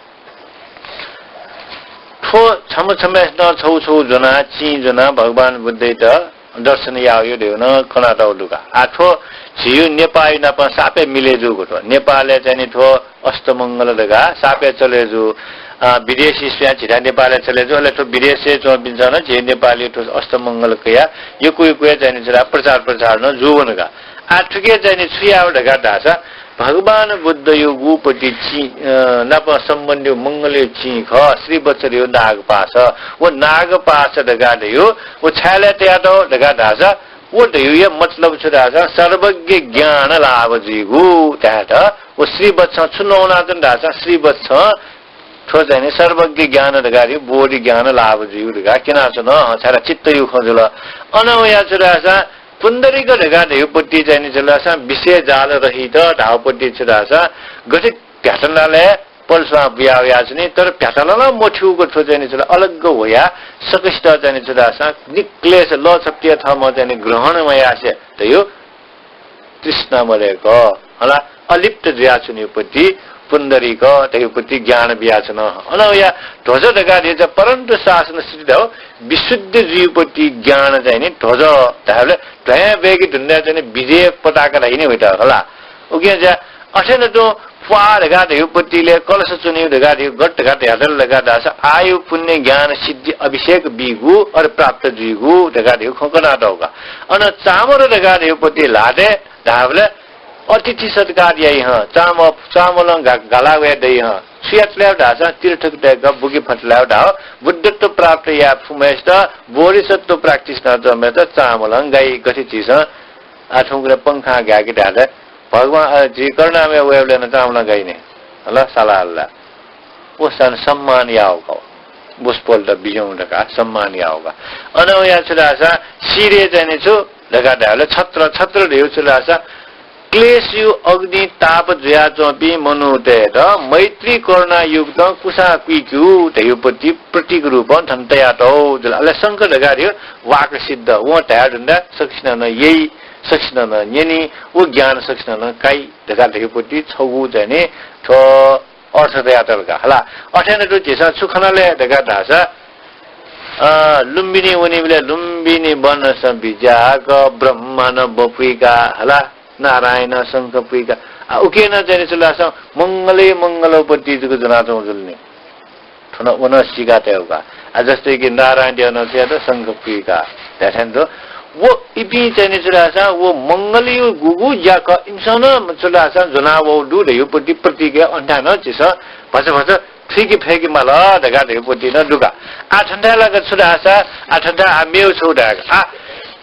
थ्व छम्ह छम्हय्‌सिनं छगू छगू ज्वनाः, चिं ज्वनाः भगवान बुद्धयात दर्शन याःगु धयागु नं कनातःगु दु का। आः थ्व झीगु नेपाःया नाप सापय् मिले जूगु थ्व। नेपालय् चाहिँ नि थ्व अष्टमंगल धकाः सापय् चले जू। अ, विदेशी स्वयां झीथाय् नेपालय् चले जू। अले थ्व विदेशय् च्वंपिन्सं नं झी नेपालय् थ्व अष्टमंगल कयाः यक्व यक्व हे चाहिँ नि छु धाःसा प्रचार प्रसार नं जूवन का। आः थुकी चाहिँ नि छु याःगु धकाः धाःसा भगवान बुद्धयागु पति चिं, अ, नाप सम्बन्धी मंगलया चिं खः, श्रीवत्स धाःगु नागपाश। व नागपाश धकाः धाःगु व छाय् ले तयातःगु धकाः धाःसा व धाःगुया मतलब छु धाःसा सर्वज्ञ ज्ञान लाभ जुइगु धायेत। व श्रीवत्सं छु न्ववानाच्वन धाःसा श्रीवत्सं थ्व चाहिँ नि सर्वज्ञ ज्ञान धकाः धाःगु बोधि ज्ञान लाभ जुइगु धकाः क्यनाच्वन। हँ, छाय् धाःसा चित्तया खँ जुल। अन वया छु धाःसा पुण्डरीक धकाः धाःगु पति चाहिँ नि छु धाःसा विषय जाल रहित धाःगु पति छु धाःसा गथे भ्यातनाले पलस्वां बुया वयाच्वनी, तर भ्यातालं नं मथ्यूगु थ्व चाहिँ नि छु ला अलग्ग ह्वया सकसित चाहिँ नि छु धाःसा निक्लेश लःछप्तिया थःम्हं चाहिँ नि ग्रहण मयासें धयो तृष्णा मदय्क हला अलिप्त जुयाच्वनीगु पति पुण्डरीक धयो पति ज्ञान बियाच्वन। अन वया ध्वज धकाः धयो चाहिँ परन्तु शासन स्थिति धयो विशुद्ध जुइगु पति ज्ञान चाहिँ नि ध्वज धायेबलय् ध्वयां ब्वयेके धुन चाहिँ नि विजय पताका धाइ नि वइत हला। उकिं चाहिँ अथें तुं प्वाः धकाः धयो पतिले कलश च्वनीगु धकाः धयो गत धकाः धयातल धकाः धाःसा आयु पुण्य ज्ञान सिद्धि अभिषेक बीगु अले प्राप्त जुइगु धकाः धयो खँ कनातःगु का। अन चामर धकाः धयो पति ल्हातय् धाःबलय् अतिथि सत्कार याइ हं, चाम-, चामलं गा-, गाला वये दइ हं। छु यात लाय् धाःसा तीर्थक तय्क बुके फत लाय् धाः, बुद्धत्व प्राप्त याये फुम्हय्सित, बोधिसत्व practice यानाच्वंम्हय्सित चामलं गाइ। गथे झीसं आः थौंकन्हय् पंखां गाय्के धायेत भगवान, अ, झी करुणामय वयेबलय् नं चामलं गाइ नि। हला, साला हला। व सान सम्मान याःगु का। वसपोलत बिज्याहुँ धकाः सम्मान याःगु का। अन वया छु धाःसा शिरे चाहिँ नि छु धकाः धायेबलय् छत्र, छत्र धयो छु धाःसा क्लेशयु अग्नि ताप जुयाच्वंपिं मनूतय्त मैत्री करुणायुक्तं कुसां कुइक्यू धयो पति प्रतीक रूपं थन तयातःगु जुल। अले शंख धकाः धयो वाक् सिद्ध। वं धया धुन सकसिनं नं यइ, सकसिनं नं न्यनी, व ज्ञान सकसिनं नं काइ धकाः धयो पति छगू चाहिँ नि थ्व अर्थ तयातल का हला। अथें तुं झीसं छु खनाले धकाः धाःसा, अ, लुम्बिनी वनीबलय् लुम्बिनी वनस बिज्याक ब्रह्माण्ड बपुइका हला, नारायण शंख पुइका। आ, उके नं चाहिँ नि छु धाःसा मंगलय् मंगल पति जक ज्वनाच्वंगु जुल नि। थन व नं सीका तयेगु का। आ, जस्तै कि नारायण देव नं छु यात शंख पुइका धाये थें तुं। व इपिं चाहिँ नि छु धाःसा व मंगलयु गुगु ज्याखः इमिसं नं छु धाःसा ज्वनावःगु दु धयो पति प्रतीक हे अन्थाय् नं झीसं भचा भचा थुइके फय्के माल धकाः धयो पति नं दु का। आ, थन्थाय् लाक छु धाःसा, आ, थन्थाय् आ मेव छौ धायेगु। आ,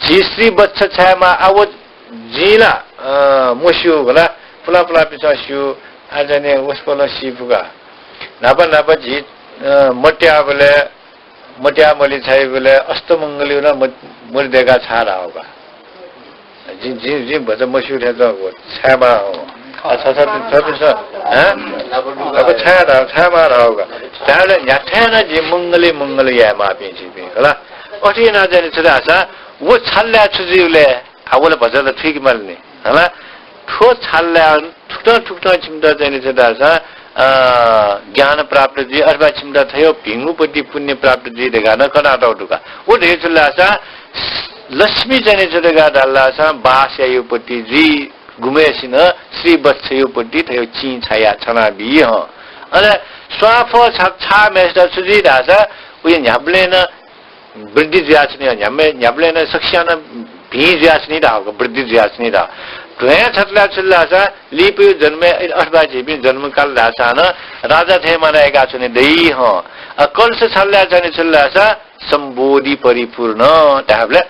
झी श्री वत्स छायेमाः, आ, व जिं ला, अ, मस्यू हला, पुलापुलापिन्सं स्यू, आ, चाहिँ नि वसपोलं सी फु का। न्हापा न्हापा झी, अ, मत्याःबलय्, मत्याः मलि छाइबलय् अष्टमंगलयु नं मत-, मरि दय्काः छाये धाःगु का। जिं, जिं, जिं भचा मस्यू थें च्वंगु छायेमाः हं। आ, छ, छ, छपिन्सं, हँ? अब छाये धाः, छायेमाः धाःगु का। धायेबलय् न्ह्याथाय् नं जिं मंगलय् मंगल यायेमाःपिं झीपिं हला। अथे यानाः चाहिँ नि छु धाःसा, व छालय् छु जुइबलय्, आ, व ला भचा ला थुइके माल नि। हला, थ्व छालय् थुकथं थुकथं छिमित चाहिँ नि छु धाःसा, अ, ज्ञान प्राप्त जुइ अथवा छिमित थयो भिंगु पति पुण्य प्राप्त जुइ धकाः नं कनातःगु दु का। व धयो छु धाःसा लक्ष्मी चाहिँ नि छु धकाः धाल धाःसा बास याइगु पति जुइ, गुम्हय्सिनं श्री वत्सयु पति थयो चिं छाया छनाबी हं। अले स्वांफः छा-, छाःम्हय्सित छु जुइ धाःसा उया न्ह्याबलें नं वृद्धि जुयाच्वनी, न्ह्याम्ह-, न्ह्याबलें नं सकसियां नं भिं जुयाच्वनी धाःगु का, वृद्धि जुयाच्वनी धाः। ध्वयां छात लाय् छु धाःसा लिपायु जन्मय् अथवा झीपिं जन्मकाल धाःसा नं राजा थें मानय् याकाच्वने दइ हं। अ, कलश छात लाय् चाहिँ नि छु धाःसा सम्बोधि परिपूर्ण धाःबलय्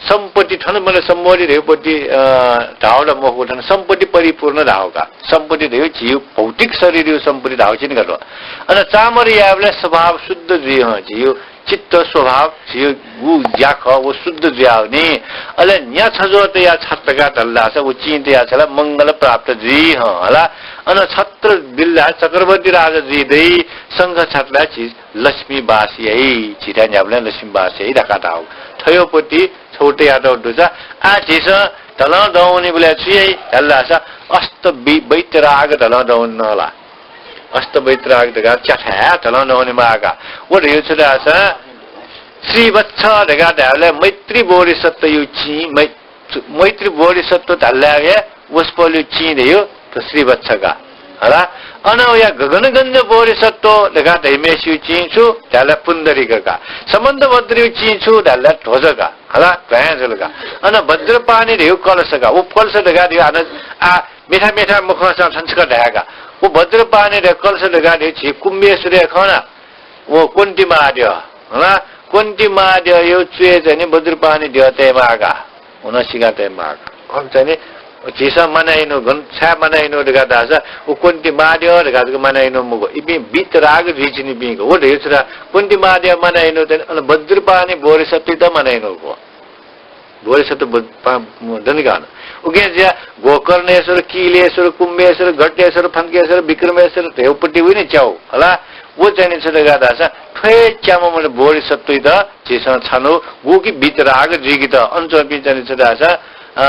सम्पत्ति थन मतलब सम्बोधि धयो पति, अ, धाःगु ला मखु, थन सम्पत्ति परिपूर्ण धाःगु का। सम्पत्ति धयो झीयु भौतिक शरीरयु सम्पत्ति धाःगु चिं का। अन चामर यायेबलय् स्वभाव शुद्ध जुइ हं, झीयु चित्त स्वभाव झीगु ज्याखः व शुद्ध जुयावनी। अले न्या छज्वः तयाः छात धकाः धाल धाःसा व चिं तयाः छात लाय् मंगल प्राप्त जुइ हं हला। अन छत्र बिल धाःसा चक्रवर्ती राजा जुइ दइ, शंख छात लाय् झी लक्ष्मी बास याइ, झीथाय् न्ह्याबलें लक्ष्मी बास याइ धकाः धाःगु। थयो पति छौ तयातःगु दुसा, आः झीसं धलं दं वनीबलय् छु याइ धाल धाःसा अष्ट वि-, वैतराग धलं दं वने नं ला। अष्ट वैतराग धकाः च्याथाय् धलं दं वनेमाः का। व धयो छु धाःसा श्रीवत्स धकाः धायेबलय् मैत्री बोधिसत्वयु चिं, मै-, मैत्री बोधिसत्व धाल धाःसा वसपोलयु चिं धयो थ्व श्रीवत्स का। हला, अन वया गगनगञ्ज बोधिसत्व धकाः धइम्हय्सियु चिं छु धाल धाःसा पुण्डरीक का। समन्तभद्रयु चिं छु धाल धाःसा ध्वज का। हला, ध्वयां जुल का। अन वज्रपाणि धयो कलश का। व कलश धकाः धयो हानं आ मेथा मेथा मखंसां थन छकः धाये का। व वज्रपाणि धयो कलश धकाः धयो झी कुम्भेश्वरय् खना। व कुन्ति मां द्यः, हला, कुन्ति मां द्यःयु च्वय् चाहिँ नि वज्रपाणि द्यः तयेमाः का। व नं सिका तयेमाः का। अब चाहिँ नि झीसं मानय् यानागु, छाय् मानय् यानागु धकाः धाःसा व कुन्ति मां द्यः धकाः जक मानय् यानागु मखु। इपिं वीतराग जुइच्वनीपिं का। व धयो छु धाःसा कुन्ति मां द्यः मानय् यानागु चाहिँ नि अन वज्रपाणि बोधिसत्वयात मानय् यानागु खः। बोधिसत्व ब-, पा-, दनि का अन। उकिं जुयाः गोकर्णेश्वर, कीलेश्वर, कुम्भेश्वर, घटेश्वर, फणिकेश्वर, विक्रमेश्वर धयागु पति वइ नि च्याउ, हला। व चाहिँ नि छु धकाः धाःसा थ्व हे च्याम्ह मतलब बोधिसत्वयात झीसं छानागु कि वीतराग जुइकेत अन च्वंपिं चाहिँ नि छु धाःसा, अ,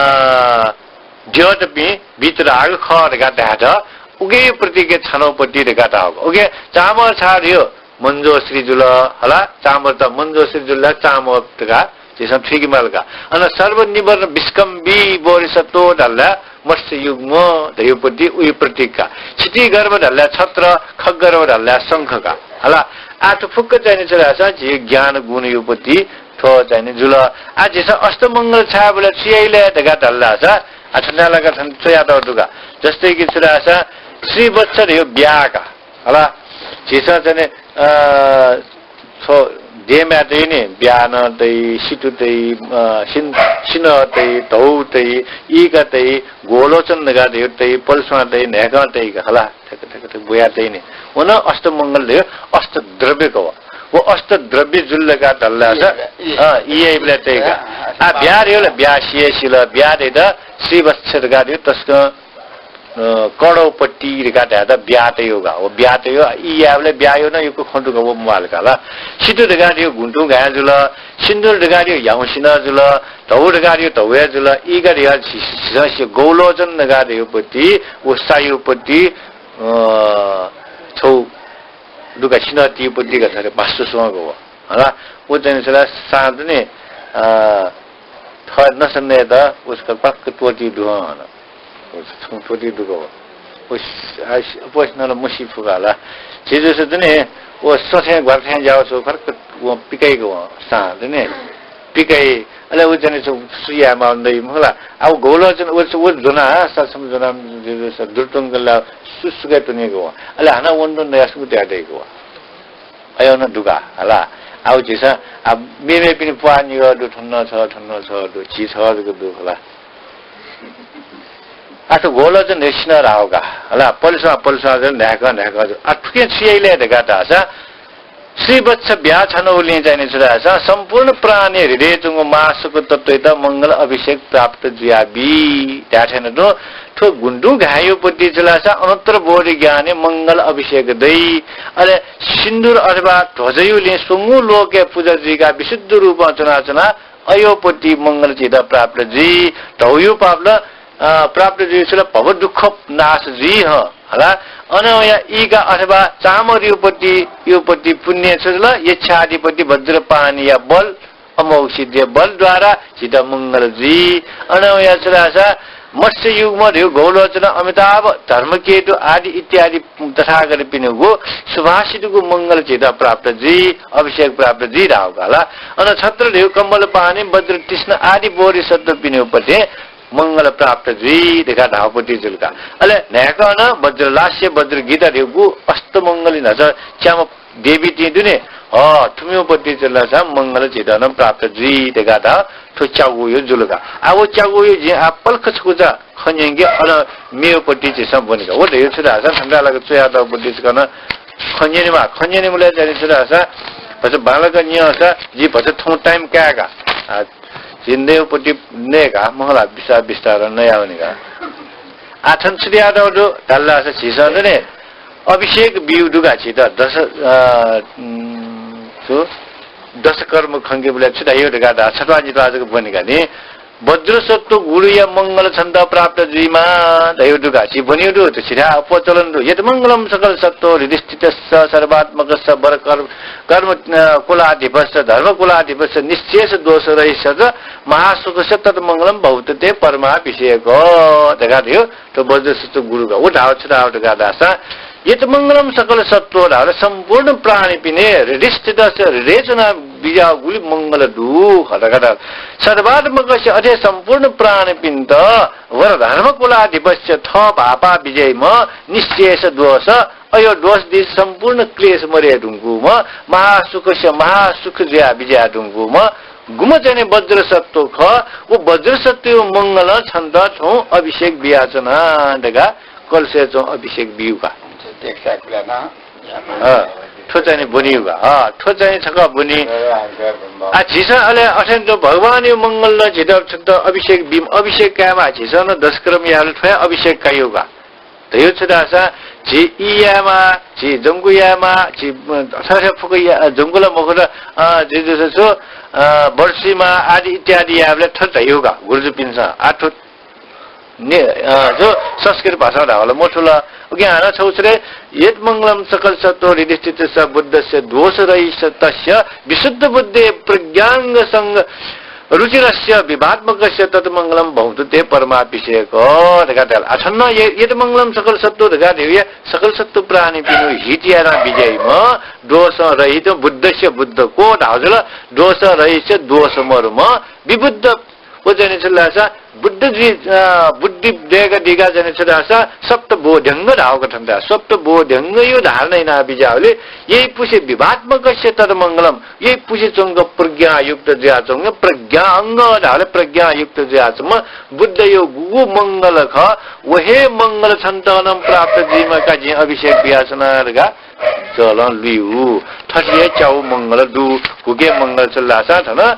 द्यःतपिं वीतराग खः धकाः धायेत उकिया प्रतीक छानागु पति धकाः धाःगु। उकिं चाम्ह छाय् धयो मञ्जोश्री जुल, हला, चाम्हयात मञ्जोश्री जुल ला चाम्ह धकाः झीसं थुइके माल का। अन सर्वनिवर्ण विष्कम्भी बोधिसत्व धाल ला मत्स्ययुग्म धयागु पति उकिया प्रतीक का। क्षितिगर्भ धाल ला छत्र, खगर्भ धाल ला शंख का। हला, आः थ्व फुक्क चाहिँ नि छु धाःसा झी ज्ञान गुणयागु पति थ्व चाहिँ नि जुल। आः झीसं अष्टमंगल छायेबलय् छु याइ ले धकाः धाल धाःसा, आः थन धाल का, थन च्वयातःगु दु का। जस्तै कि छु धाःसा श्रीवत्स धयागु ब्याहा का। हला, झीसं चाहिँ नि, अ, थ्व देमाय् तइ नि, ब्याहा नं तइ, सितु तइ, अ, सिन-, सिन्हः तइ, धौ तइ, ईका तइ, गोलोचन धकाः धयागु तइ, पलेस्वां तइ, न्हाय्कं तइ का, हला, थक थक थक बुया तइ नि। व नं अष्टमंगल धयागु अष्टद्रव्य का व। व अष्टद्रव्य जुल धकाः धाल धाःसा, अ, ई याइबलय् तइ का। आः ब्याहा धयागु ला ब्याहा सिया सिल, ब्याहा धयागु श्रीवत्स धकाः धयागु तसकं अ, करोडपति धकाः धायेत ब्याहा तयेगु का। व ब्याहा तयेगु, ई यायेबलय् ब्याहा यायेगु नं यक्व खँ दु का, व म्वाःल का ला। सितु धकाः धयागु घुँटुं घाँय् जुल, सिन्दुर धकाः धयागु ह्याउँसिनं जुल, धौ धकाः धयागु धौया जुल, ईका धयागु झी-, झीसं स्यू, गोलोचन धकाः धयागु पति, व सायागु पति, अ, छगू दु का, सिन्हः तीगु पति का थथे भाष्य स्वंगु व। हला, व चाहिँ नि छु ला सां दुने, अ, थः नसा नयेत उस क्वाक्क त्वःती दु हं हन। उस छुं त्वःती दुगु हो। उस, आ, अप्वः नं मसी फुका ला। झी जूसा दुने, व स्वथें ग्वाराथें ज्याःगु छु खर्क व पिकाइगु हो, सां दुने। पिकाइ, अले व चाहिँ नि छु, सु याये माल दइ, मखु ला। आ, व गोलोचन, व, व ज्वना, ससम ज्वना, झी जूसा दुर्तुंगल ला सु सुकाइ तुनिगु हो। अले हानं वन तुं नयासुगु त्याः दइगु हो। अय् नं दु का, हला। आः झीसं, आ, मेमेपिनि प्वाः निगः दु, थन नं छ, थन नं छ दु, झी छ जक दु, हला। आः थ्व गोलोचन धयागु सिन्हः धाःगु का, हला, पलेस्वां, पलेस्वां जक न्हाय्कं, न्हाय्कं जक। आः थुकिं छु याइ ले धकाः धाःसा, श्रीवत्स ब्याहा छानागुलिं चाहिँ नि छु धाःसा, सम्पूर्ण प्राणी हृदयय् च्वंगु महासुख तत्त्वयात मंगल अभिषेक प्राप्त जुयाबी धाये थें तुं थ्व घुँटुं घाँय्‌यागु पति छु धाःसा अनुत्तर बोधि ज्ञानय् मंगल अभिषेक दइ। अले सिन्दुर अथवा ध्वजायागुलिं स्वंगू लोकय् पुजा जुइकाः विशुद्ध रूपं च्वनाच्वना अय्‌यागु पति मंगल झीत प्राप्त जुइ। धौयागु पाप ला, अ, प्राप्त जुइ छु ला भव दुःख नाश जुइ हं, हला। अन वया ईका अथवा चाम्हयागु पति, यागु पति पुण्य छु ला यक्षाधिपति वज्रपाणिया बल अमोघ सिद्धिया बल द्वारा झीत मंगल जुइ। अन वया छु धाःसा मत्स्ययुग्म धयागु गोलोचन, अमिताभ, धर्मकेतु आदि इत्यादि तथागतपिनिगु सुभाषितगु मंगल झीत प्राप्त जुइ, अभिषेक प्राप्त जुइ धाःगु का ला। अन छत्र धयागु कमलपाणि, वज्रतृष्ण आदि बोधिसत्वपिनिगु पति मंगल प्राप्त जुइ धकाः धाःगु पति जुल का। अले न्हाय्कं नं वज्रलास्य, वज्रगीता धयागु अष्टमंगली न्हाचः च्याम्ह देवीतिं दुने, ह, थुमिगु पति च्वनासा मंगल झीत नं प्राप्त जुइ धकाः धाःगु थ्व च्यागूयागु जुल का। आः व च्यागूयागु जिं आः पलख छकूचा खँ न्यंके, अन मेगु पति झीसं ब्वने का। व धयागु छु धाःसा थन धाःसा च्वयातःगु पति छकः नं खँ न्यनेमाः। खँ न्यनेबलय् चाहिँ नि छु धाःसा भचा बांलाक न्यंसा जि भचा थौं time काये का। आ, झी नयेगु पति नये का, मखु ला, बिस्तार बिस्तारं नयावने का। आः थन छु धयातःगु दु धाल धाःसा झीसं दुने अभिषेक ब्यूगु दु का झीत। दश, अ, उम्, छु, दशकर्म खंकेबलय् छु धयागु धकाः धाःसा छत्वाः नित्वाः जक ब्वने का नि। वज्रसत्व गुरुया मंगल छन्त प्राप्त जुइमा धयागु दु का। झी ब्वनीगु दु, त छिथाय् अप्वः चलन दु। यत् मंगलं सकल सत्व हृदिस्थितस्य सर्वात्मकस्य वर कर्म, कर्म, अ, कुलाधिपस्य धर्म कुलाधिपस्य निःशेष दोष रहितस्य च महासुखस्य तत् मंगलं भवतु ते परमाभिषेक धकाः धयागु। थ्व वज्रसत्व गुरुया व धाःगु छु धाःगु धकाः धाःसा, यत् मंगलं सकल सत्व धाःगु ला सम्पूर्ण प्राणीपिनि हृदिस्थितस्य हृदयय् च्वना बिज्याःगु गुलि मंगल दु धकाः धाःगु। सर्वात्मकस्य अथे सम्पूर्ण प्राणीपिन्त वर धर्म कुलाधिपस्य थः भाःपा बिज्याइम्ह निःशेष दोष, अयो दोष दिस सम्पूर्ण क्लेश मदये धुंकूम्ह महासुखस्य महासुख जुया बिज्याये धुंकूम्ह गुम्ह चाहिँ नि वज्रसत्व खः, व वज्रसत्वया मंगलं छन्त थौं अभिषेक बियाच्वना धकाः कलशय् च्वं अभिषेक ब्यूगु का। अँ। थ्व चाहिँ नि ब्वनीगु का। अँ, थ्व चाहिँ नि छकः ब्वनी। ए, आज्ञा ब्रह्म। आ, झीसं अले अथें तुं भगवानया मंगलं झीत छन्त अभिषेक बीम, अभिषेक कायेमाः, झीसं नं दशक्रम याःबलय् थ्व हे अभिषेक काइगु का। धयागु छु धाःसा, झी ई यायेमाः, झी जंगु यायेमाः, झी, अ, थथे फुक्क या-, जंगु ला मखु ला, अ, झी जस छु, अ, बर्सीमाः आदि इत्यादि यायेबलय् थथे धयागु का, गुरुजुपिन्सं। आ, थ्व ने-, अ, जो संस्कृत भाषां धाःगु ला मथू ला। उकिं हानं छगू छु धाइ, यत् मंगलं सकल सत्त्व हृदि स्थितस्य बुद्धस्य दोष रहितस्य विशुद्ध बुद्धे प्रज्ञांग संग रुचिरस्य विभात्मकस्य तत् मंगलं भवतु ते परमाभिषेक धकाः धाल। आ, थन नं य-, यत् मंगलं सकल सत्त्व धकाः धयागु या सकल सत्त्व प्राणीपिनिगु हित यानाः बिज्याइम्ह दोषं रहित बुद्धस्य बुद्ध को धाःगु जुल, दोषं रहित दोष मरुम्ह विबुद्ध व चाहिँ नि छु धाःसा बुद्ध जुइ, अ, बुद्धि दय्‌कादीका चाहिँ नि छु धाःसा सप्त बोध्यंग धाःगु का थन धाः। सप्त बोध्यंगया धारणा याना बिज्याःगुलिं यइपुसे विभात्मकस्य तत् मंगलं, यइपुसे च्वंक प्रज्ञायुक्त जुयाच्वंक, प्रज्ञा अंग धाःगुलिं प्रज्ञायुक्त जुयाच्वंम्ह बुद्धया गुगु मंगल खः, व हे मंगल छन्त नं प्राप्त जुइमा का जिं अभिषेक बियाच्वना धकाः जलं लुइगु। थथे हे च्यागू मंगल दु, गुगु मंगल छु धाःसा थन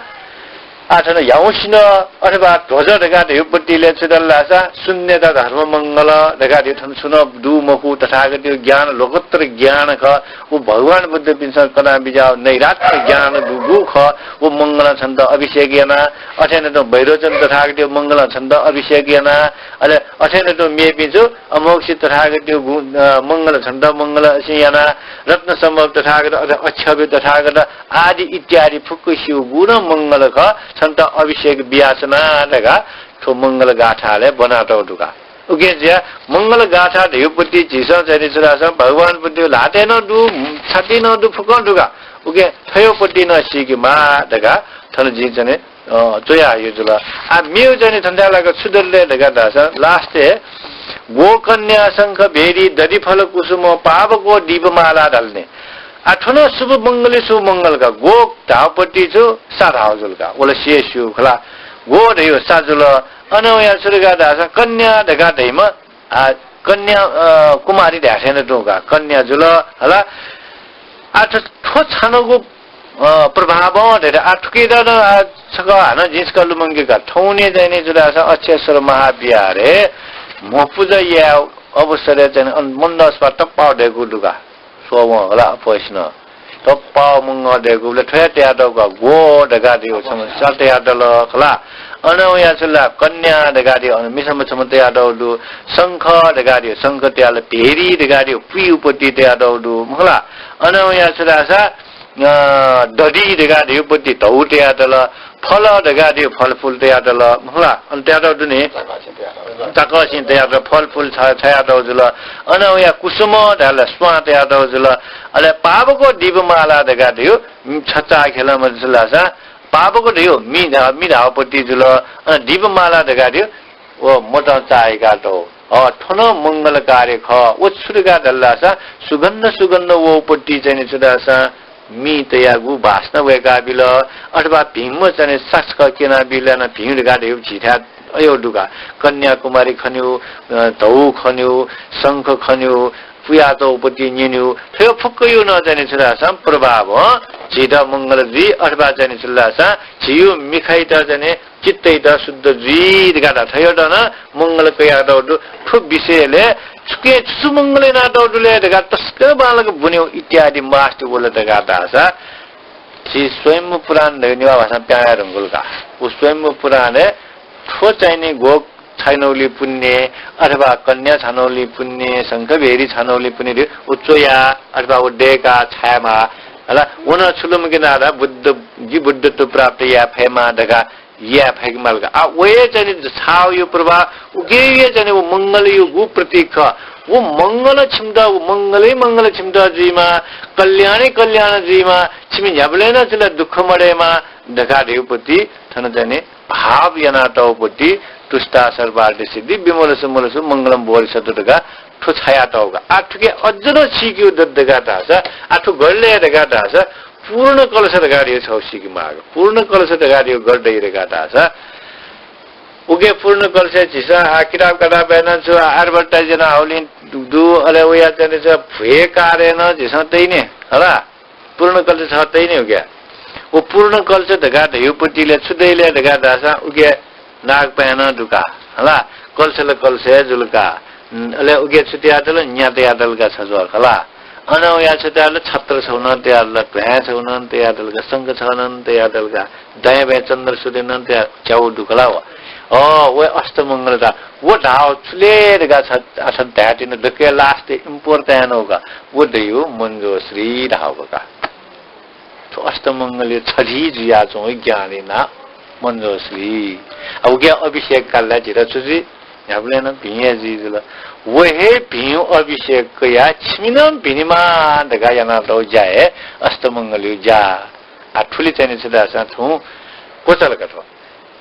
आः थन ह्याउँसिन अथवा ध्वज धकाः धयागु पतिले छु धाल धाःसा शून्यता धर्म मंगल धकाः धयागु थन छुं नं दु मखु। तथागतया ज्ञान लोकोत्तर ज्ञान खः। व भगवान बुद्धपिन्सं कना बिज्याःगु नैरात्य ज्ञान दुगु खः। व मंगलं छन्त अभिषेक याना। अथें तुं वैरोचन तथागतया मंगलं छन्त अभिषेक याना। अले अथें तुं मेपिं छु अमोघसिद्ध तथागतया गु-, अ, मंगलं छन्त मंगल असिं याना। रत्न सम्भव तथागत, अथे अक्षोभ्य तथागत आदि इत्यादि फुक्कसिया गुगु नं मंगल खः, छन्त अभिषेक बियाच्वना धकाः थ्व मंगल गाथालय् ब्वनातःगु दु का। उकिं जुयाः मंगल गाथा धयागु पति झीसं चाहिँ नि छु धाःसा भगवान बुद्धया ल्हातय् नं दु, छातिइ नं दु, फुक्कं दु का। उकिं थ्वया पति नं सीकेमाः धकाः थन जिं चाहिँ नि अ, च्वयाहयागु जुल। आ, मेगु चाहिँ नि थन धाःसा छु दु ले धकाः धाःसा, last-य् गोकन्या शंख भेरी दधि फल कुसुम पावको दीपमाला धाल नि। आ, थ्व नं शुभ मंगलय् शुभ मंगल का। गो धाःगु पति छु सा धाःगु जुल का। व ला सिया स्यू खला। गो धयागु सा जुल। अन वया छु धकाः धाःसा कन्या धकाः धाइम्ह आ, कन्या, अ, कुमारी धाये थें तुं का, कन्या जुल, हला। आ, थ्व, थ्व छानगु, अ, प्रभावं धयागु, आ, थुकियात नं, आ, छकः हानं जिं छकः लुमंके का। थौंया चाहिँ नि छु धाःसा अक्षेश्वर महाविहारय् म्हो पुजा याये अवसरय् चाहिँ नि अन मन्दसभा तप्पाः दय्‌कूगु दु का। स्ववं हला अप्वःसिनं। तप्पाः मंगः दय्‌कूबलय् थ्व हे तयातःगु का, गो धकाः धयागु छम्ह सा तयातल खला। अन वया छु ला कन्या धकाः धयागु अन मिसाम्ह छम्ह तयातःगु दु। शंख धकाः धयागु शंख तयातल, भेरी धकाः धयागु पुइगु पति तयातःगु दु, मखु ला। अन वया छु धाःसा, अ, दधि धकाः धयागु पति धौ तयातल, फल धकाः धयागु फलफुल तयातल, मखु ला। अन तयातःगु दु नि। ताकसिं तयातल, फलफुल छ-, छ्वयातःगु जुल। अन वया कुसुम धाल, स्वां तयातःगु जुल। अले पावको दीपमाला धकाः धयागु, उम्, छचाःखेलं मजू छु धाःसा, पावको धयागु मि धा-, मि धाःगु पति जुल। अन दीपमाला धकाः धयागु, व मतं चाःहिकातःगु। अ, थ्व नं मंगल कार्य खः। व छु धकाः धाल धाःसा, सुगन्ध सुगन्ध वःगु पति चाहिँ नि छु धाःसा, मि तयागु वासना वय्‌काबिल, अथवा भिंम्ह चाहिँ नि सा छकः क्यनाबिल, नं भिं धकाः धयागु झीथाय् अय् दु का। कन्याकुमारी खनेगु, अ, धौ खनेगु, शंख खनेगु, पुयातःगु पति न्यनेगु, थ्व फुक्कया नं चाहिँ नि छु धाःसा प्रभावं झीत मंगल जुइ, अथवा चाहिँ नि छु धाःसा झीगु मिखायात चाहिँ नि चित्तयात शुद्ध जुइ धकाः धाः। थ्वयात नं मंगल कयातःगु दु। थ्व विषयलय् छुकिं छु छु मंगल यानातःगु दु ले धकाः तसकं बांलाक ब्वनेगु इत्यादि मास्ति वल धकाः धाःसा झी स्वयम्भू पुराण धयागु नेवाः भाषां पिहां वये धुंकल का। व स्वयम्भू पुराणय् थ्व चाहिँ नि गो छाइनौलि पुण्य अथवा कन्या छानौलि पुण्य, शंखभेरी छानौलि पुण्य धयागु व च्वया अथवा व दय्‌का छायेमाः। हला, व नं छु लुमंके धाःसा बुद्ध, जि बुद्धत्व प्राप्त याये फयेमाः धकाः याये फय्‌के माल का। आ, व हे चाहिँ नि छाःया प्रभाव, उकिया चाहिँ नि व मंगलया गु प्रतीक खः। व मंगलं छिमित, व मंगलै मंगल छिमित जुइमा, कल्याणै कल्याण जुइमा, छिमि न्ह्याबलें नं छु ला दुःख मदयेमा धकाः धयागु पति थन चाहिँ नि भाव यानातःगु पति तुष्टा सर्वार्थ सिद्धि विमलसु मलसु मंगलं बोधिसत्व धकाः थ्व छायातःगु का। आ, थुकिं अझ नं सीकेगु दत धकाः धाःसा, आ, थ्व गथे ले धकाः धाःसा, पूर्ण कलश धकाः धयागु छगू सीकेमाःगु। पूर्ण कलश धकाः धयागु गथे दइ धकाः धाःसा, उकिं पूर्ण कलशय् झीसं, आ, किताब काताबय् नं छु advertise याना हःगुलिं दु, अले वया चाहिँ नि छु भ्वय् कारय् नं झीसं तइ नि। हला, पूर्ण कलश छ तइ नि उके। व पूर्ण कलश धकाः धइगु पतिले छु दइ ले धकाः धाःसा उके नागपाय् नं दु का, हला, कलशल कलश हे जुल का। अले उके छु तयातल, न्या तयातल का छज्वः खला। अन उया छु तयातल, छत्र छगू नं तयातल, ध्वाँय् छगू नं तयातल का, शंख छगू नं तयातल का, दायाँ बायाँ चन्द्र सूर्य नं तया च्याउ दु खला व। अ, व अष्टमंगल धा। व धाव छु ले धकाः छ, आ, छ धायेतिनि दक्व last important याना का। व धइगु मञ्जोश्री धाव का। थ्व अष्टमंगलय् छधी जुयाच्वंगु ज्ञानी नां मञ्जोश्री। आ, उके अभिषेक काल ला झीत छु जुइ? न्ह्याबलें नं भिं हे जुइ जुल। व हे भिं अभिषेक कयाः छिमि नं भिनेमा धकाः यानातःगु ज्या हे अष्टमंगलया ज्या। आ, थुलि चाहिँ नि छु धाःसा थौं क्वचाल का थ्व।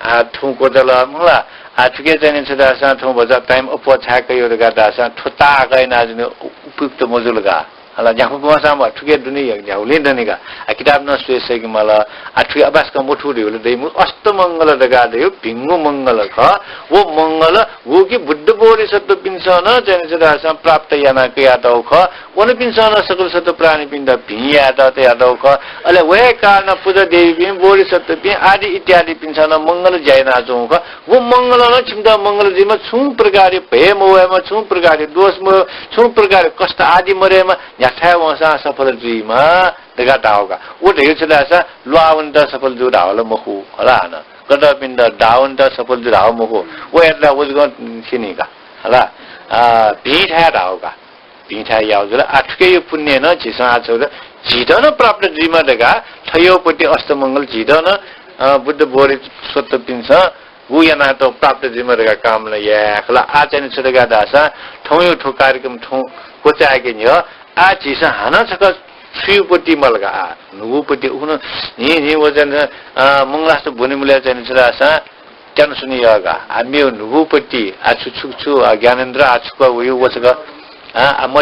आ, थौं क्वचाल मला। आ, थुके चाहिँ नि छु धाःसा थौं भचा time अप्वः छाय् कयागु धकाः धाःसा थ्व ताःहाकः यानाः जुनि उपयुक्त मजुल का। हला, ज्याखँ ब्वंसां थुके दुने न्ह्याबलें दनि का। आ, किताब नं स्वये सय्के माल। आ, थुके अभ्यास कं मथू धइगु ला दइ मखु। अष्टमंगल धकाः धइगु भिंगु मंगल खः। व मंगल, व कि बुद्ध बोधिसत्वपिन्सं नं चाहिँ नि छु धाःसा प्राप्त याना कयातःगु खः। वनपिन्सं नं सकल सत्त्व प्राणीपिन्त भिं यायेत तयातःगु खः। अले व हे कारणं पुजा देवीपिं, बोधिसत्वपिं आदि इत्यादिपिन्सं नं मंगल ज्या यानाच्वंगु खः। व मंगलं नं छिमित मंगल जुइमा, छुं प्रकारया भय मवयेमा, छुं प्रकारया दोष मवयेमा, छुं प्रकारया कष्ट आदि मदयेमा, न्ह्याथाय् वंसां सफल जुइमा धकाः धाव का। व धइगु छु धाःसा ल्वाः वनेत सफल जू धाव ला मखु, हला हानं। गतःपिन्त दाः वनेत सफल जू धाव मखु। व यात ला व जकं सिनि का, हला। आ, भिं थाय् धाव का। भिं थाय् याव जुल। आ, थुकेया पुण्यं नं झीसं आ छु ला, झीत नं प्राप्त जुइमा धकाः थ्व पति अष्टमंगल झीत नं, अ, बुद्ध बोधिसत्वपिन्सं व यानातःगु प्राप्त जुइमा धकाः कामना याये खला। आ चाहिँ नि छु धकाः धाःसा थौंया थ्व कार्यक्रम थौं क्वचायेके न्ह्यः आ झीसं हानं छकः छुया पति माल का। आ, न्हूगु पति उखुन्हु न्हिं न्हिं वजन, अ, मंगलास्त्र ब्वने मुलय् चाहिँ नि छु धाःसा त्यानुसुनी यः का। आ, मेगु न्हूगु पति, आ, छु छु छु, आ, ज्ञानेन्द्र, आ, छु का वइ व छकः, आ, आ, म